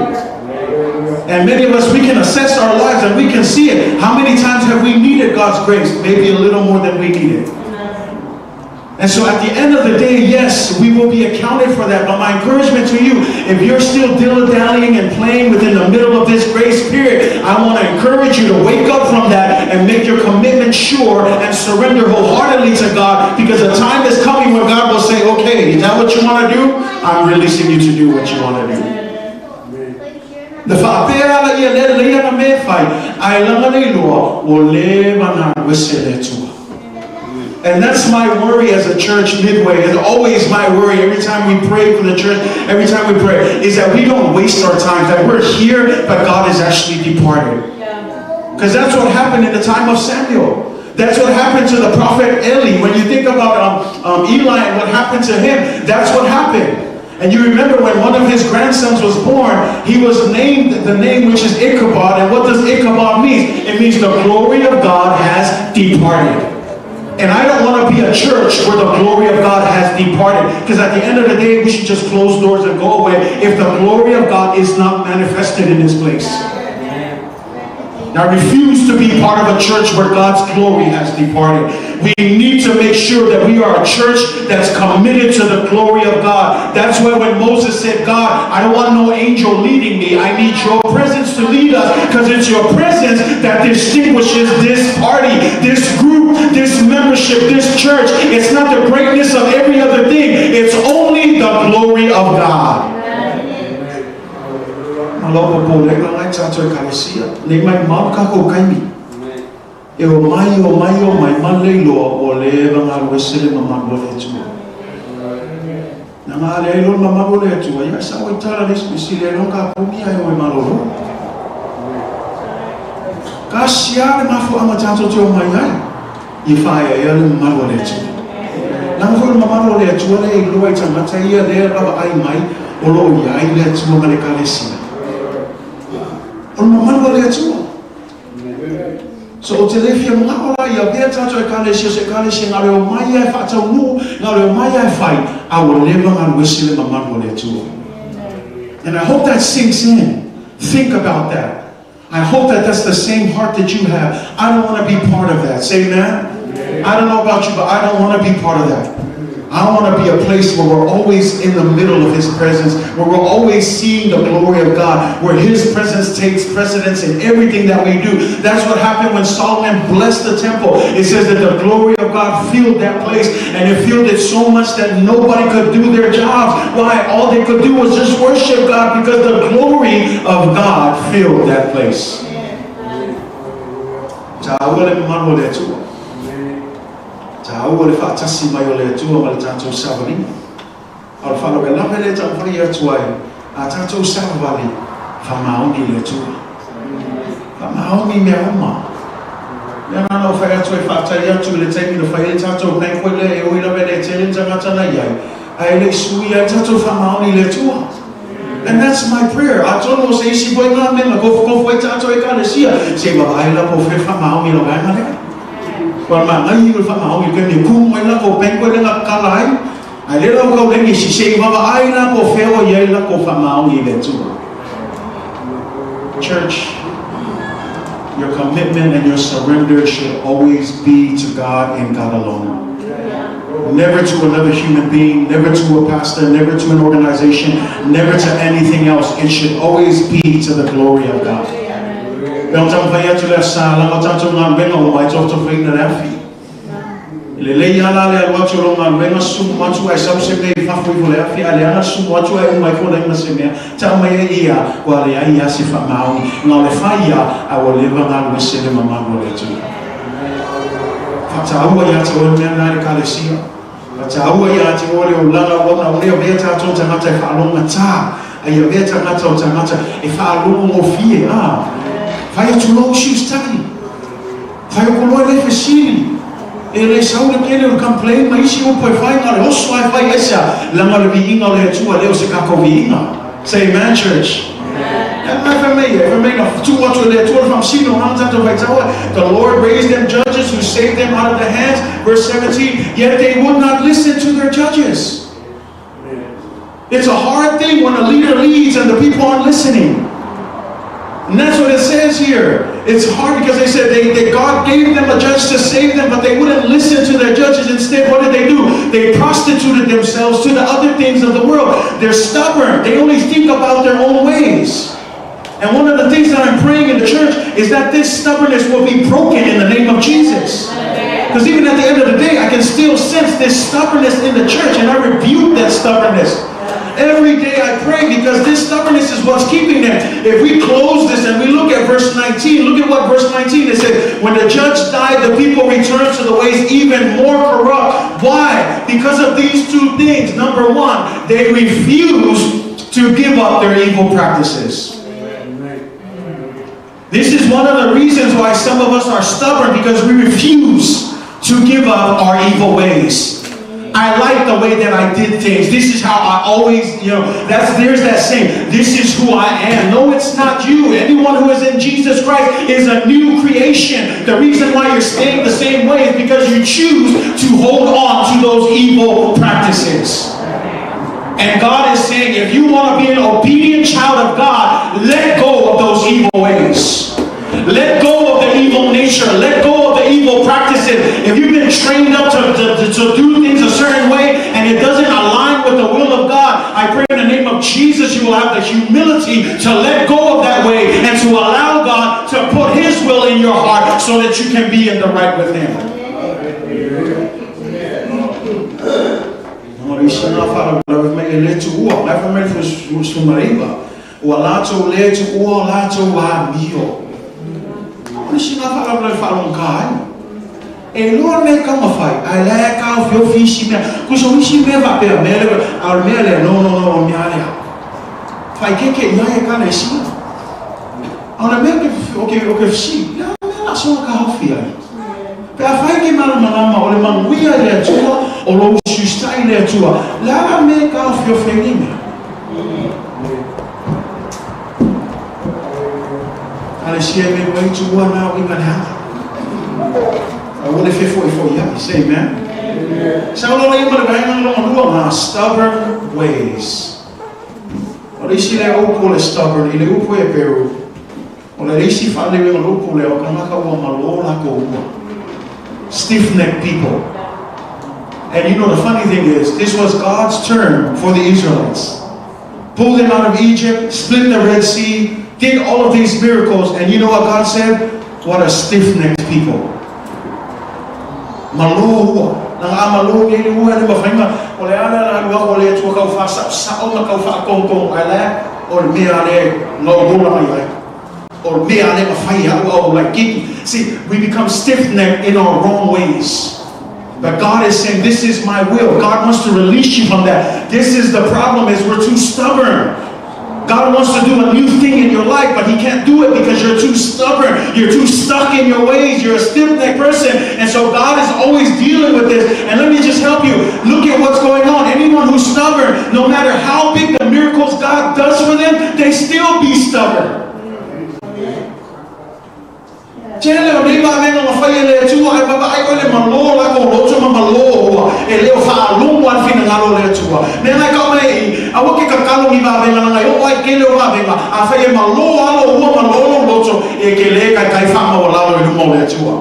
And many of us, we can assess our lives and we can see it. How many times have we needed God's grace? Maybe a little more than we need it. And so at the end of the day, yes, we will be accounted for that. But my encouragement to you, if you're still dilly-dallying and playing within the middle of this grace period, I want to encourage you to wake up from that and make your commitment sure and surrender wholeheartedly to God, because the time is coming when God will say, okay, is that what you want to do? I'm releasing you to do what you want to do. Na faapea ala ia lea lelei ana mea e fai, ae laga le iloa ua leva ona alu ese le Atua. And that's my worry as a church, Midway. It's always my worry every time we pray for the church, every time we pray, is that we don't waste our time, that we're here, but God is actually departed. Because that's what happened in the time of Samuel. That's what happened to the prophet Eli. When you think about Eli and what happened to him, that's what happened. And you remember when one of his grandsons was born, he was named the name which is Ichabod. And what does Ichabod mean? It means the glory of God has departed. And I don't want to be a church where the glory of God has departed. Because at the end of the day, we should just close doors and go away if the glory of God is not manifested in this place. I refuse to be part of a church where God's glory has departed. We need to make sure that we are a church that's committed to the glory of God. That's why when Moses said, God, I don't want no angel leading me. I need your presence to lead us, because it's your presence that distinguishes this party, this group, this membership, this church. It's not the greatness of every other thing. It's only the glory of God. Ma lou popolega la i tatou Ekalesia, nei maumau kakou kaimi. E o mai, o mai, o mai, ma le iloa ua leva ona alu ese le mamalu o le Atua. Na ga ale ai loa le mamalu o le Atua, ia sao ai tala le isi sili ai loa ka puni ae o e malolo. Kasi a le mafuaaga tatou te o mai ai, ia faaeaea le mamalu o le Atua. Leaga foi o le mamalu o le Atua lea e iloa i tagata ia lea lavaai mai o lo o i ai le Atua ma le Ekalesia. O le mamalu o le Atua. So ou te le fia manao la ia avea tatou Ekalesia o se Ekalesia na o le omai ia e faataunuu, na o le omai ia e fai, a ua leva ona alu ese le mamalu o le Atua. And I hope that sinks in. Think about that. I hope that that's the same heart that you have. I don't want to be part of that. Say amen. I don't know about you, but I don't want to be part of that. I want to be a place where we're always in the middle of His presence, where we're always seeing the glory of God, where His presence takes precedence in everything that we do. That's what happened when Solomon blessed the temple. It says that the glory of God filled that place, and it filled it so much that nobody could do their jobs. Why? All they could do was just worship God, because the glory of God filled that place. Taua le mamalu o le Atua. Taua le faatasi mai o le Atua ma le tatou savaliga. A o le faalavelave lea e taumafai atu ai, a tatou savavali, faamaoni i le Atua. Faamaoni i mea uma. Lea na ona ou fai atu ai, faafetai atu i le taimi na fai ai le tatou banquet lea e ui lava e le tele ni tagata na i ai, ae le i suia ai tatou faamaoni i le Atua. And that's my prayer. Atonu o se isi foi ngā mea na kofukofu ai tatou Ekalesia, se i vaavaai la po o fea le faamaoni i la vaega lea. Ua manaia le faamaoni i le taimi e kumu ai latou banquet lea na kala ai, ae lea la ua tau leni isi, se i vaavaai la po o fea ua i ai latou faamaoni i le Atua. Church, your commitment and your surrender should always be to God and God alone. Never to another human being, never to a pastor, never to an organization, never to anything else. It should always be to the glory of God. Pe ona taumafai atu le asa, leaga o tatou galuega uma e tofatofaina le afi. E lelei lava la le alu atu o lou galuega sumu atu ae sau se mea i fafo ifo le afi, ae leaga sumu atu ae uma ifo leai ma se mea, tau mai ai ia, ua leai lava se faamaoni. Na o le fai ia, a ua leva ona alu ese le mamalu o le Atua. Faataua ia te oe le mea lena e le Ekalesia. Faataua ia te oe le olaga ua ona ua le avea tatou tagata e faalogogata, a ia avea tagata o tagata e faalogogofie, a. Fai atu loa usi usitali. Fai atu loa e le fesili. E le sau le tele o le complain ma isi upu e fai, na o le oso lava e fai aisea, leaga o le viiga o le Atua e le o se tatou viiga. Say amen, church. Ae fai mai ia, fai mai na tuu atu e le Atua le faamasino, na tatou faitau ai. The Lord raised them judges who saved them out of the hands. Verse 17, yet they would not listen to their judges. It's a hard thing when a leader leads and the people aren't listening. And that's what it says here. It's hard because they said God gave them a judge to save them, but they wouldn't listen to their judges. Instead, what did they do? They prostituted themselves to the other things of the world. They're stubborn. They only think about their own ways. And one of the things that I'm praying in the church is that this stubbornness will be broken in the name of Jesus. Because even at the end of the day, I can still sense this stubbornness in the church, and I rebuke that stubbornness. Every day I pray because this stubbornness is what's keeping them. If we close this and we look at verse 19, look at what verse 19 it said. When the judge died, the people returned to the ways even more corrupt. Why? Because of these two things. Number one, they refused to give up their evil practices. This is one of the reasons why some of us are stubborn, because we refuse to give up our evil ways. I like the way that I did things. This is how I always, there's that saying, this is who I am. No, it's not you. Anyone who is in Jesus Christ is a new creation. The reason why you're staying the same way is because you choose to hold on to those evil practices. And God is saying, if you want to be an obedient child of God, let go of those evil ways. Let go of the evil nature. Let go of the evil practices. If you've been trained up to do things a certain way and it doesn't align with the will of God, I pray in the name of Jesus you will have the humility to let go of that way and to allow God to put His will in your heart so that you can be in the right with Him. E lua me ka mawhai, ai le ka o whio whisi mea. Ko so isi mea wa pea mea le, a o mea le, no, no, no, mea lea. Whai keke ia e ka le sia. A o le mea ke, o ke, o ke whisi, lea mea la soa ka haufi ai. Pe a whai ke mana manama o le manuia i le atua, o lo ususta i le atua, lea la mea ka o whio whini mea. Ale sia me wai tu ua nā o inga le. I wonder if 44 yeah, say amen. Stubborn ways. O le isi le upu le stubborn, i le upu e peru. O le isi whaale le upu le o kanaka ua malo la ko ua. Stiff-necked people. And you know the funny thing is, this was God's term for the Israelites. Pulled them out of Egypt, split the Red Sea, did all of these miracles, and you know what God said? What a stiff-necked people. Malo ua. Nang a malo ni ua le mawhainga. O le ala la lua o le atua kau wha sa sa o ma kau wha kong kong ai le o le mea le ngau hula mai ai. O le mea le mawhai hau au like kiki. See, we become stiff-necked in our wrong ways. But God is saying, this is my will. God wants to release you from that. This is the problem, is we're too stubborn. God wants to do a new thing in your life, but He can't do it because you're too stubborn. You're too stuck in your ways. You're a stiff-necked person. And so God is always dealing with this. And let me just help you. Look at what's going on. Anyone who's stubborn, no matter how big the miracles God does for them, they still be stubborn. Tele o nei vāvenga ma whai e le atua, ai papa ai koe le malo la ko loto ma malo ua, e leo whaalongo an whina ngalo le atua. Nea ngai ka mai i, awa ke kakalo ni vāvenga ngai o ai ke leo vāvenga, a whai e malo alo ua malo lo loto, e ke le kai kai whama o lalo i luma o le atua.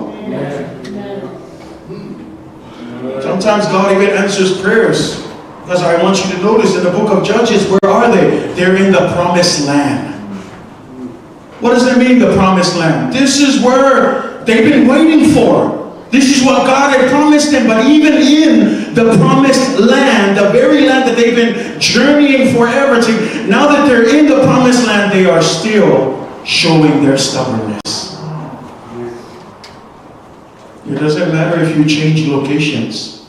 Sometimes God even answers prayers. Because I want you to notice in the book of Judges, where are they? They're in the promised land. What does that mean, the promised land? This is where they've been waiting for. This is what God had promised them. But even in the promised land, the very land that they've been journeying forever to, now that they're in the promised land, they are still showing their stubbornness. It doesn't matter if you change locations.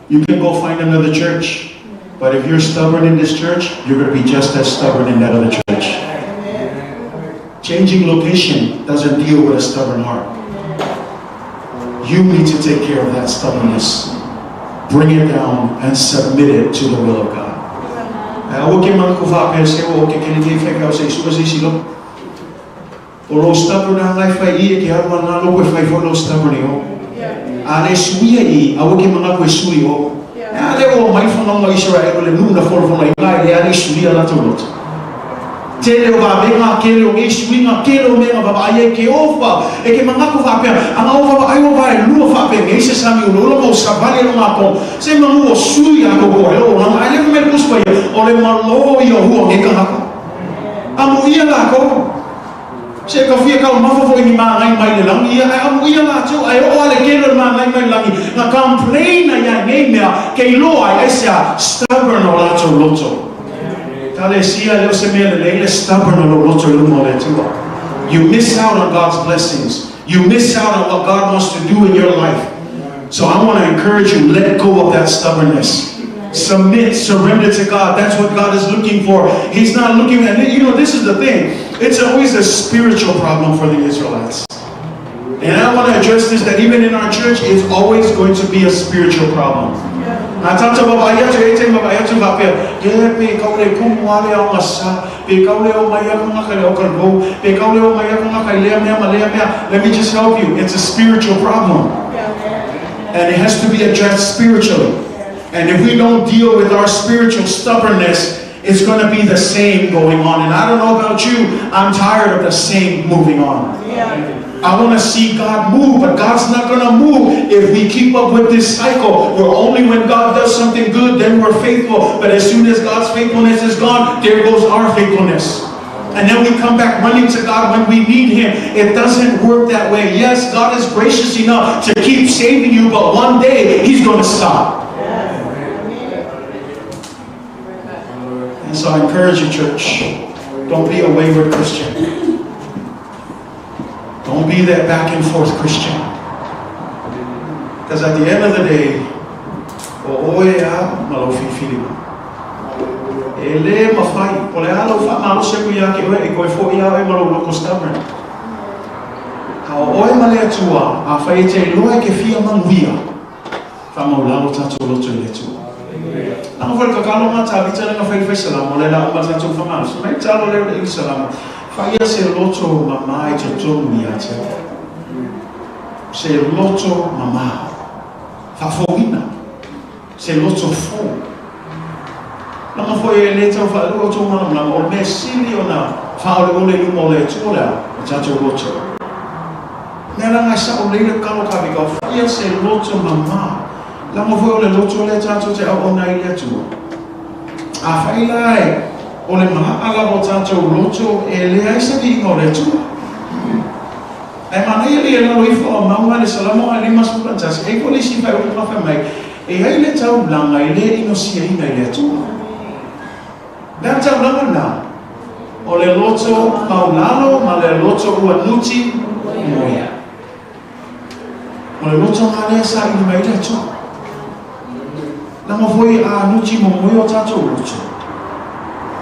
You can go find another church. But if you're stubborn in this church, you're going to be just as stubborn in that other church. Changing location doesn't deal with a stubborn heart. You need to take care of that stubbornness. Bring it down and submit it to the will of God. O lo stubborn a ngai whai i e ke aru ana lo koe whai fo lo stubborn i o. A le suia i, awa ke mana koe sui o. A le o mai whanau Israel le nuna folo folo i ngai le ale suia la tau loto. Tele o vavega, tele o nei suiga, tele o mea na vavaai ai ke ofa. E ke manatu faapea, a na ou vavaai ua vaelua faapenei se sami ulaula ma ua savali ai lona atoa, se manu ua sui atoatoa ai lou olaga. Ae le fai mai le Tusi Paia, o le malo ia o hua o nei tagata. Amuia latou. Se ka fia taumafa foi ni magai mai le lagi ia, ae amuia latou, ae oo lava le tele o le magai mai le lagi, na complain ai ia nei mea, ke iloa ai, aisea? Stubborn o latou loto. Ekalesia, e le o se mea lelei le stubborn o lou loto i luma o le Atua. You miss out on God's blessings. You miss out on what God wants to do in your life. So I want to encourage you, let go of that stubbornness. Submit, surrender to God. That's what God is looking for. He's not looking, and you know, this is the thing. It's always a spiritual problem for the Israelites. And I want to address this, that even in our church, it's always going to be a spiritual problem. A tatou vaavaai atu, e te vaavaai atu faapea, Ke pe kau le kumu ale ao ngasa, pe kau le o mai aku ngaka le o kalvou, pe kau le o mai aku ngaka i lea mea ma lea mea. Let me just help you. It's a spiritual problem. And it has to be addressed spiritually. And if we don't deal with our spiritual stubbornness, it's going to be the same going on. And I don't know about you, I'm tired of the same moving on. I want to see God move, but God's not going to move if we keep up with this cycle where only when God does something good, then we're faithful. But as soon as God's faithfulness is gone, there goes our faithfulness. And then we come back running to God when we need Him. It doesn't work that way. Yes, God is gracious enough to keep saving you, but one day He's going to stop. And so I encourage you, church, don't be a wayward Christian. Don't be that back and forth Christian. Because at the end of the day, o oe a ma lau filifiliga. E le mafai, po o le a lau faamalosi atu ia te oe, e toe foi lava oe ma lou loto stubborn. A o oe ma le Atua, afai e te iloa e ke fia manuia, Faamaulalo tatou loto i le Atua. Langa foi le tatalo ma Tavita lea na fai i le fai salamo, lea la uma tatou faamalosi mai tatalo lea i le salamo, faia se loto mama i totonu ia te au. Se loto mama. Faafouina. Se loto fou. Langa foi e le tau faalua o tou malamalama, o le mea sili ona faaoleole i luma o le Atua le a? O tatou loto. Mea langa e sao lelei le kalo kavika o faia se loto mama. Langa foi o le loto lea tatou te auauna ai i le Atua. Afai la e o le maa lava o tatou loto e leai se viiga o le Atua. Ae manaia le lalo ifo o mauga le Salamo 51, e i ai foi le isi faaiuga na fai mai, E i ai le taulaga e le inosiaina i le Atua. Le a taulaga lena? O le loto maulalo ma le loto ua nuti moea. O le loto nga lea saili mai le Atua. Langa foi a nuti momoe o tatou loto.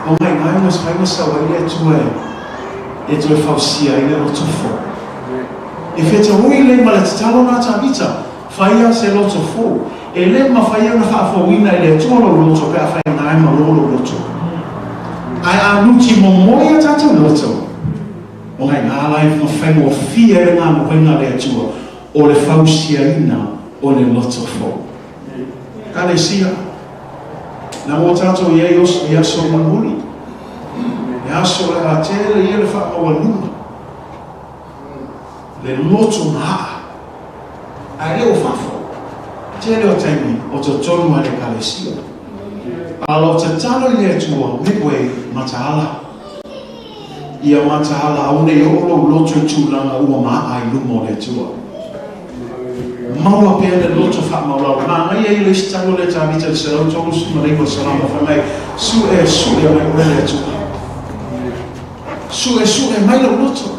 O ngai ngai na fai na sau ai le Atua e toe fausia ai le loto fou. E fetaui lei ma le tatalo na Tavita, Faia se loto fou. E le mafai ona faafouina e le Atua lou loto pe afai na e malo lou loto. Ae a nuti momoe a tatou loto, ona i nga la e faigofie ai le galuega a le Atua o le fausiaina o le loto fou. Ekalesia, na mo tatou i ai i aso mulimuli, e aso o le a tele ia le faamaualuga, le loto maa. Ae le o fafo. Tele o taimi o totonu a le Ekalesia. A o lau tatalo i le Atua, me koe mataala. Ia mataala aua nei oo lou loto i tulaga ua maa i luma o le Atua. Maua pea le loto faamaulalo. Manaia ia le isi talo lea Tavita i le 139 Salamo fai mai, Sue, sue mai oe le Atua. Sue, sue mai lou loto.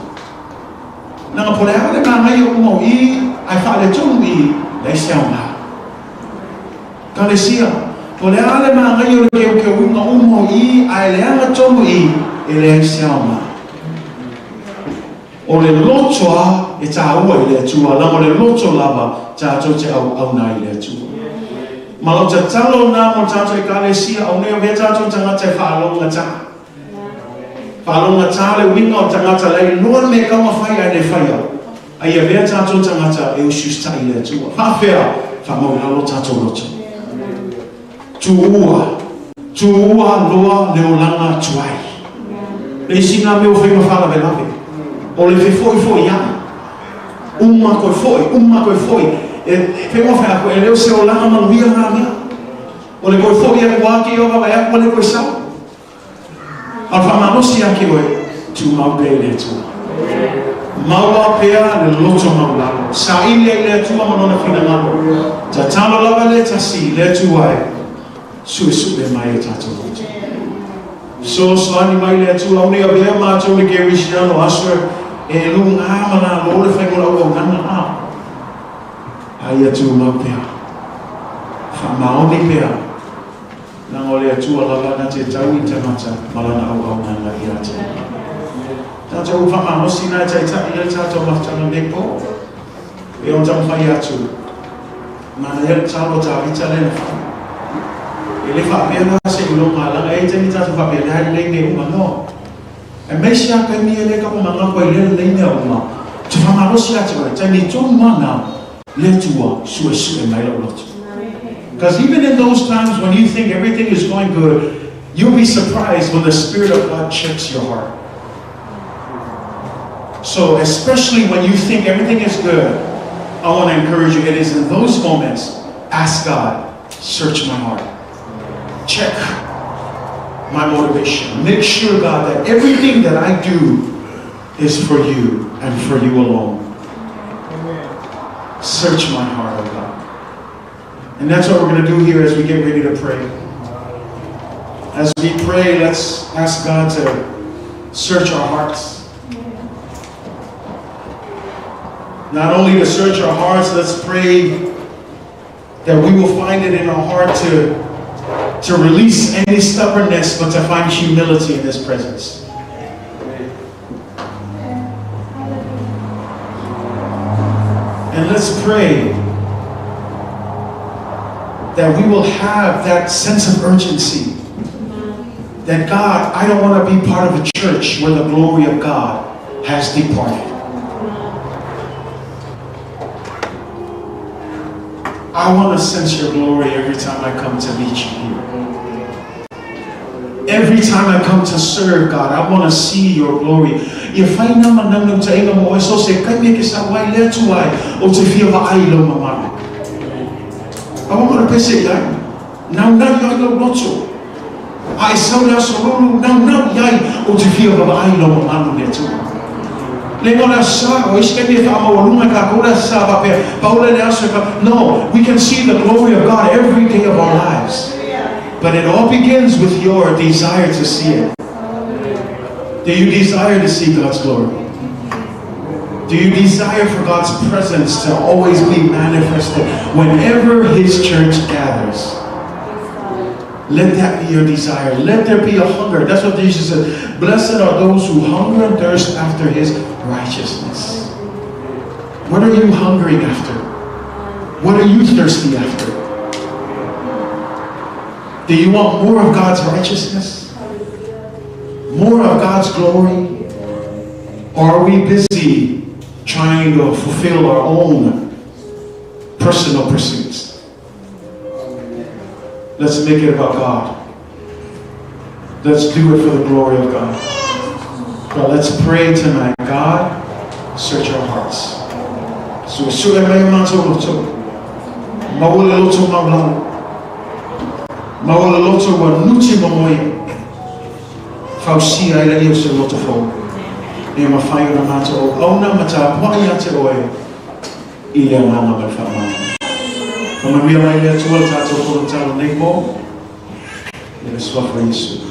Leaga po o le a le manaia uma o i ae faaletonu i, leai se aoga. Kalesia, po o le a le manaia o le keukeuina uma o i ae leaga tonu i, e leai se aoga. O le loto a e taua i le Atua, leaga o le loto lava tatou te auauna ai i le Atua. Ma lau tatalo lena mo le tatou Ekalesia, aua nei avea tatou tagata e faalogogata. Whaalogata le uiga o tagata la e iloa le mea e kau ma fai ae le faia. A ia avea tatou tagata e usiusitai i le Atua. Faafea? Faamau i lalo tatou loto. Tuua. Tuua loa le olaga tuai. Le isi lena mea ua fai ma faalavelave, o le fefoifoiai. Uma toe foi, uma toe foi. E pei ona fai atu, e le o se olaga manuia lena mea. O le toe foi atu lava kēia vaavaai atu ua le toe sau. A o le faamalosi ia te oe, tumau pea i le Atua. Maua pea le loto maualalo. Saili ai i le Atua ma Lona finagalo. Tatalo lava le tasi i le Atua e suesue mai o tatou loto. Fesoasoani mai le Atua aua ne i avea matou le kerisiano aso e lugā ma lalo le faiga o le auaunaga a a ia tumau pea. Faamaoni pea. Leaga o le Atua lava na te tau i tagata ma lana auaunaga ia te ia. Tatou faamalosi na e taitai ai le tatou mafutaga nei po. E ona taumafai atu, manaia le tatalo a Tavita lea na fai. E le faapea la seiloga, leaga e i ai taimi tatou faapea, lea lelei mea uma. No. Aemaise lava taimi ia lea e taumanatu ai lea lelei mea uma, ou te faamalosi ia te oe, taimi tonu lava na, le Atua, suesue mai lou loto. Because even in those times when you think everything is going good, you'll be surprised when the Spirit of God checks your heart. So, especially when you think everything is good, I want to encourage you, it is in those moments, ask God, search my heart. Check my motivation. Make sure, God, that everything that I do is for you and for you alone. Search my heart, oh God. And that's what we're going to do here as we get ready to pray. As we pray, let's ask God to search our hearts. Not only to search our hearts, let's pray that we will find it in our heart to, to release any stubbornness, but to find humility in His presence. And let's pray that we will have that sense of urgency. That God, I don't want to be part of a church where the glory of God has departed. I want to sense your glory every time I come to meet you here. Every time I come to serve God, I want to see your glory. Ia fai nā manaunautāiga mo oe so se taimi e ke sau ai le Atua ai, o te fia vaai i lou mamalu. Aua mo le pese i ai, naunau i ai lou loto. A e sau le aso lulu, naunau i ai, o te fia vaai i lou mamalu le Atua. Le mo le aso sa, o isi taimi e whaamaualunga e kākou le aso sa faapea, paula le aso e wha... No, we can see the glory of God every day of our lives. But it all begins with your desire to see it. Do you desire to see God's glory? Do you desire for God's presence to always be manifested whenever His church gathers? Let that be your desire. Let there be a hunger. That's what Jesus said. Blessed are those who hunger and thirst after His righteousness. What are you hungering after? What are you thirsty after? Do you want more of God's righteousness? More of God's glory? Or are we busy trying to fulfill our own personal pursuits? Let's make it about God. Let's do it for the glory of God. God, let's pray tonight. God, search our hearts. Suesue mai o matou loto. Maua le loto maualalo. Maua le loto ua nuti momoia. Fausia ai laia o se loto fou. Ina ia mafai ona matou auauna ma tapuai ia te oe i le agaga ma le faamaoni. Faamanuia mai le Atua le tatou fonotaga nei po. I le suafa o Iesu.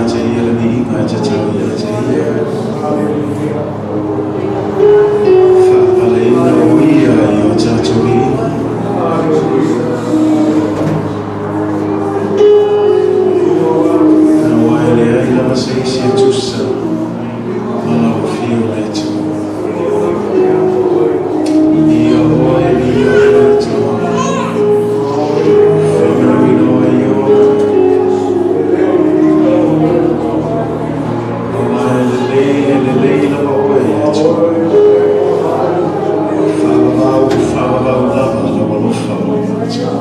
ia te ia le viiga e tatau ia te ia. Faapaleina o ia i o tatou viiga. Aua e leai lava se isi e tusa ma lau afio le Atua. Ia oe, ia oe, Tama. Faamanuina oe Ioe. Aua e lelei, e lelei lava oe e Atua. Faavavau, faavavau lava lau alofa o le Atua.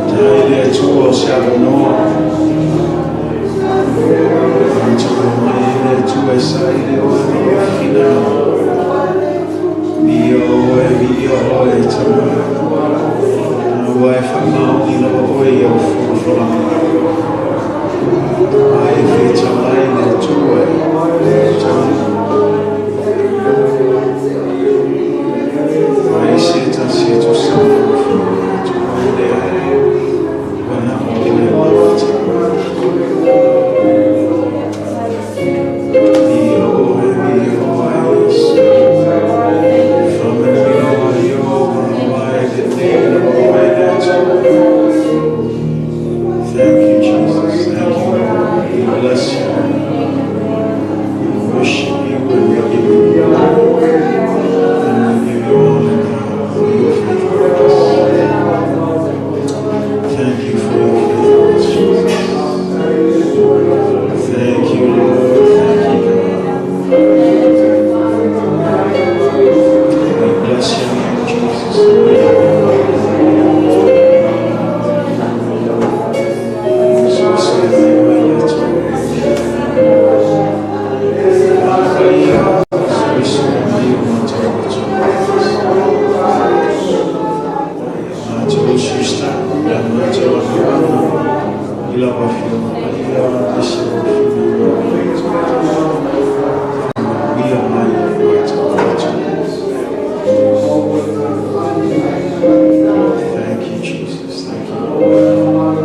Tai le Atua o se avanoa. Matou omai ai le Atua e saili oe ma lou finagalo. Viia oe, viia oe, Tama. Aua e faamaoni lava oe i au folafolaga. Ai e fetalai le Atua e tau. Ai se tasi e tusa ma lau afio le Atua e leai. Ua na o oe lava Tama. Viia oe, viia oe, Iesu. Faamanuina oe Ioe, aua e lelei lava oe le Atua. Thank you, Jesus. Thank you, Lord. We bless you. We worship you and we give you glory. And we give you honor, God, for your faithfulness. Thank you for your faithfulness, Jesus. Thank you, Lord. Thank you, God. We bless your name, Jesus. We So say thank you, Matou sister, matou afioga, i lau afioga paia, aemaise o finagalo. Faamanuia mai e matou Atua. Thank you, Jesus. Thank you, Lord.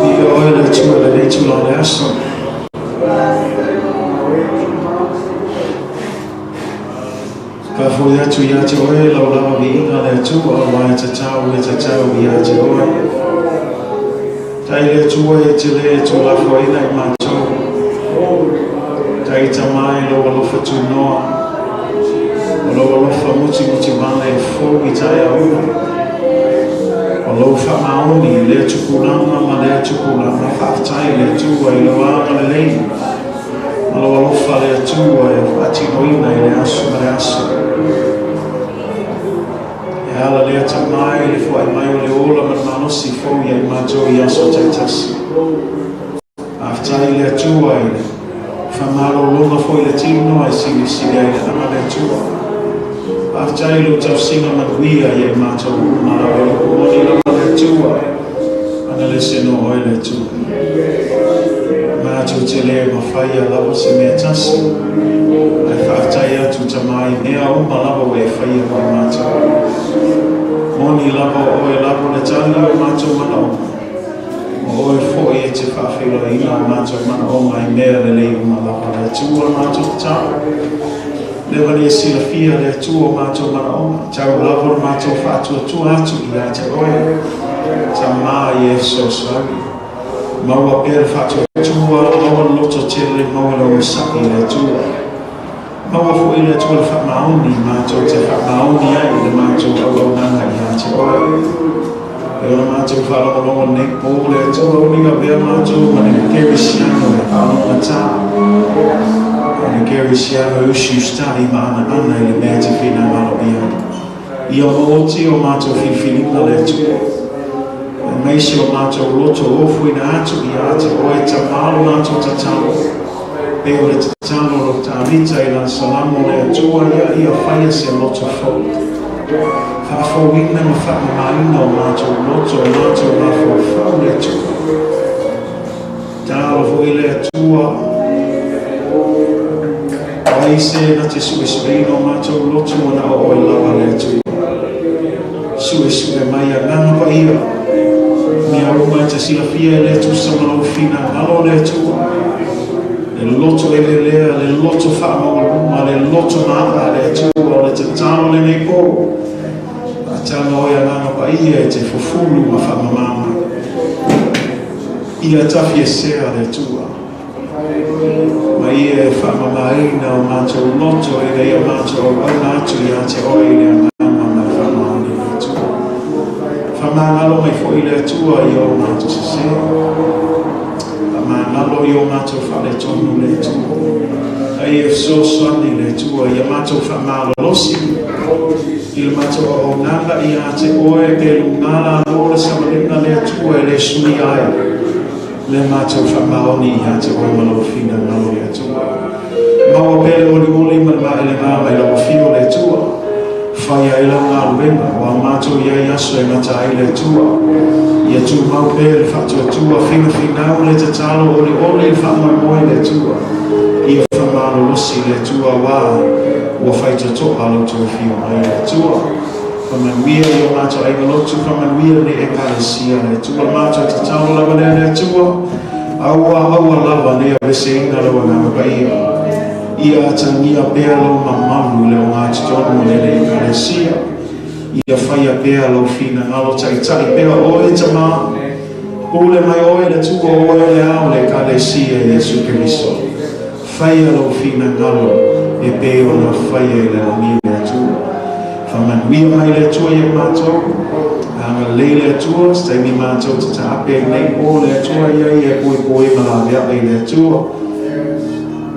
Viia oe le Atua lenei itula o le aso. Ka foi atu ia te oe lau lava viiga le Atua, aua e tatau, e tatau ia te oe. Tai le Atua e te le tuulafoaina i matou. Tai tamai lou alofa tunoa. O lou alofa mutimuti vale e fou i taeao uma. O lou faamaoni i lea tupulaga ma lea tupulaga, faafetai le Atua i lou agalelei. Ma lou alofa le Atua e faatinoina i le aso ma le aso. E ala lea tamai le foai mai o le ola ma le malosi fou ia i matou i aso taitasi. Faafetai le Atua i le faamalologa foi le tino e silisili ai le aga le Atua. Faafetai i lou tausiga manuia ia i matou uma lava o lou moni lava le Atua. Ana le se no oe le Atua. Matou te le mafaia lava se mea tasi. Ae faafetai atu tamai mea uma lava ua e faia mo i matou. Moni lava o oe lava le tali o matou manaoga. O oe foi e te faafeiloaiina o matou manaoga i mea lelei uma lava le Atua matou tatalo. Leva ni e silafia le Atua o matou manaoga. Tau lava le matou faatuatua atu ia te oe. Tamā i e fesoasoani. Maua pea le faatuatua, maua le loto tele, maua le onosai i le Atua. Maua foi le Atua le faamaoni, matou te faamaoni ai le matou auaunaga ia te oe. E ona matou faalogologo nei po le Atua o ni avea matou ma ni kerisiano e faalogogata. O ni kerisiano e usiusita'i ma anaana i le mea e te finagalo i ai. Ia maoti o matou filifiliga le Atua. Aemaise o matou loto ofuina atu ia te oe tamā lo matou tatalo. Pe o le tatalo lo Tavita i lana Salamo le Atua ia ia faia se loto fou. Faafouina ma faamamaina o matou loto o matou mafaufau le Atua. Tatalo foi le Atua. O ai se na te suesueina o matou loto ona o oe lava le Atua. Suesue mai agaga paia. Mea uma e te silafia e le tusa ma lou finagalo le Atua. Le loto elelea, le loto faamaualuga, le loto ma'a le Atua o le tatalo lenei po. Faataga oe Agaga Paia e te fufulu ma faamamā mai. Ia tafiesea le Atua. Ma ia e faamamāina o matou loto ina ia matou auauna atu ia te oe i le agaga ma le faamaoni le Atua. Faamagalo mai foi le Atua i o matou sesē. Faamagalo i o matou faaletonu le Atua. A ia fesoasoani le Atua ia matou faamalolosi i le matou auaunaga ia te oe pe lugā lalo le savaliga le Atua e le suia ai le matou faamaoni ia te oe ma lou finagalo le Atua. Maua pea le olioli ma le maelegā mai lau afio le Atua. Fai ai lau galuega, ua matou i ai aso e gata ai le Atua. Ia tumau pea le faatuatua, finafinau le tatalo, olioli le faamoemoe le Atua. Ia faamalolosi le Atua auā ua faitotoa lou toe afio mai le Atua. Faamanuia i o matou aiga lotu, faamanuia lenei Ekalesia le Atua. Le matou tatalo lava lea le Atua, aua aua lava ne i aveseina lou Agaga Paia. Ia atagia pea lou mamalu i le ogatotonu o lenei Ekalesia. Ia faia pea lou finagalo, taitai pea oe Tama. Pule mai oe le Atua, o oe le ao o le Ekalesia Iesu Keriso. Faia lou finagalo e pei ona faia i le lagi le Atua. Faamanuia mai le Atua ia matou. Agalelei le Atua, se taimi matou te taape i lenei po le Atua ia ia e poipoi ma laveai le Atua.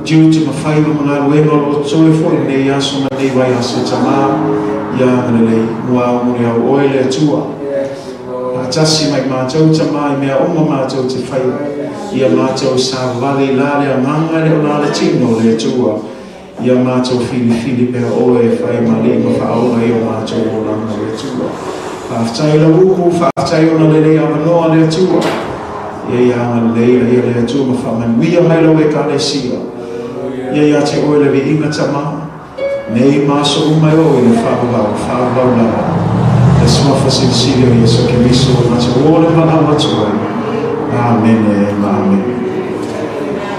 Tiute ma faiva ma galuega o lo o totoe foi i lenei aso ma lenei vaiaso Tama, ia agalelei, muao muliau oe le Atua. Faatasi mai matou Tama i mea uma matou te faia, ia matou savavali i la le agaga e le o la le tino le Atua. Ia matou filifili pea oe e fai ma alii ma faaola i o matou olaga le Atua. Faafetai i lau upu, faafetai ona lelei avanoa le Atua. Ia ia agalelei ia le Atua ma faamanuia mai lau Ekalesia. Ia ia te oe le viiga Tama, nei ma aso uma e oo i le faavavau, faavavau lava. Le suafa silisili o Iesu Keriso o matou o le valaau atu ai. Amene ma amene.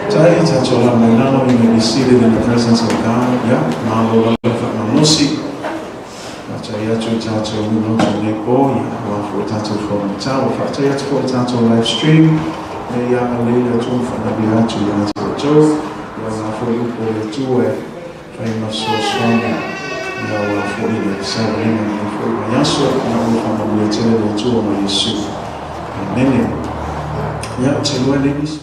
Tai tatou ala mai lalo, you may be seated in the presence of God. Ia, malo lava le faamalosi. Faafetai atu i tatou lotu nei po, ia, aua foi tatou fonotaga. Faafetai atu foi i tatou live stream. Me ia agalelei le Atua ma faanabi atu ia te outou. Ia aua foi upu o le Atua e fai ma fesoasoani. Ia aua foi le savaliga i lenei foi vaiaso. Ia ua faamanuia tele le Atua ma Iesu. Amene. Ia, te iloa e leai nisi.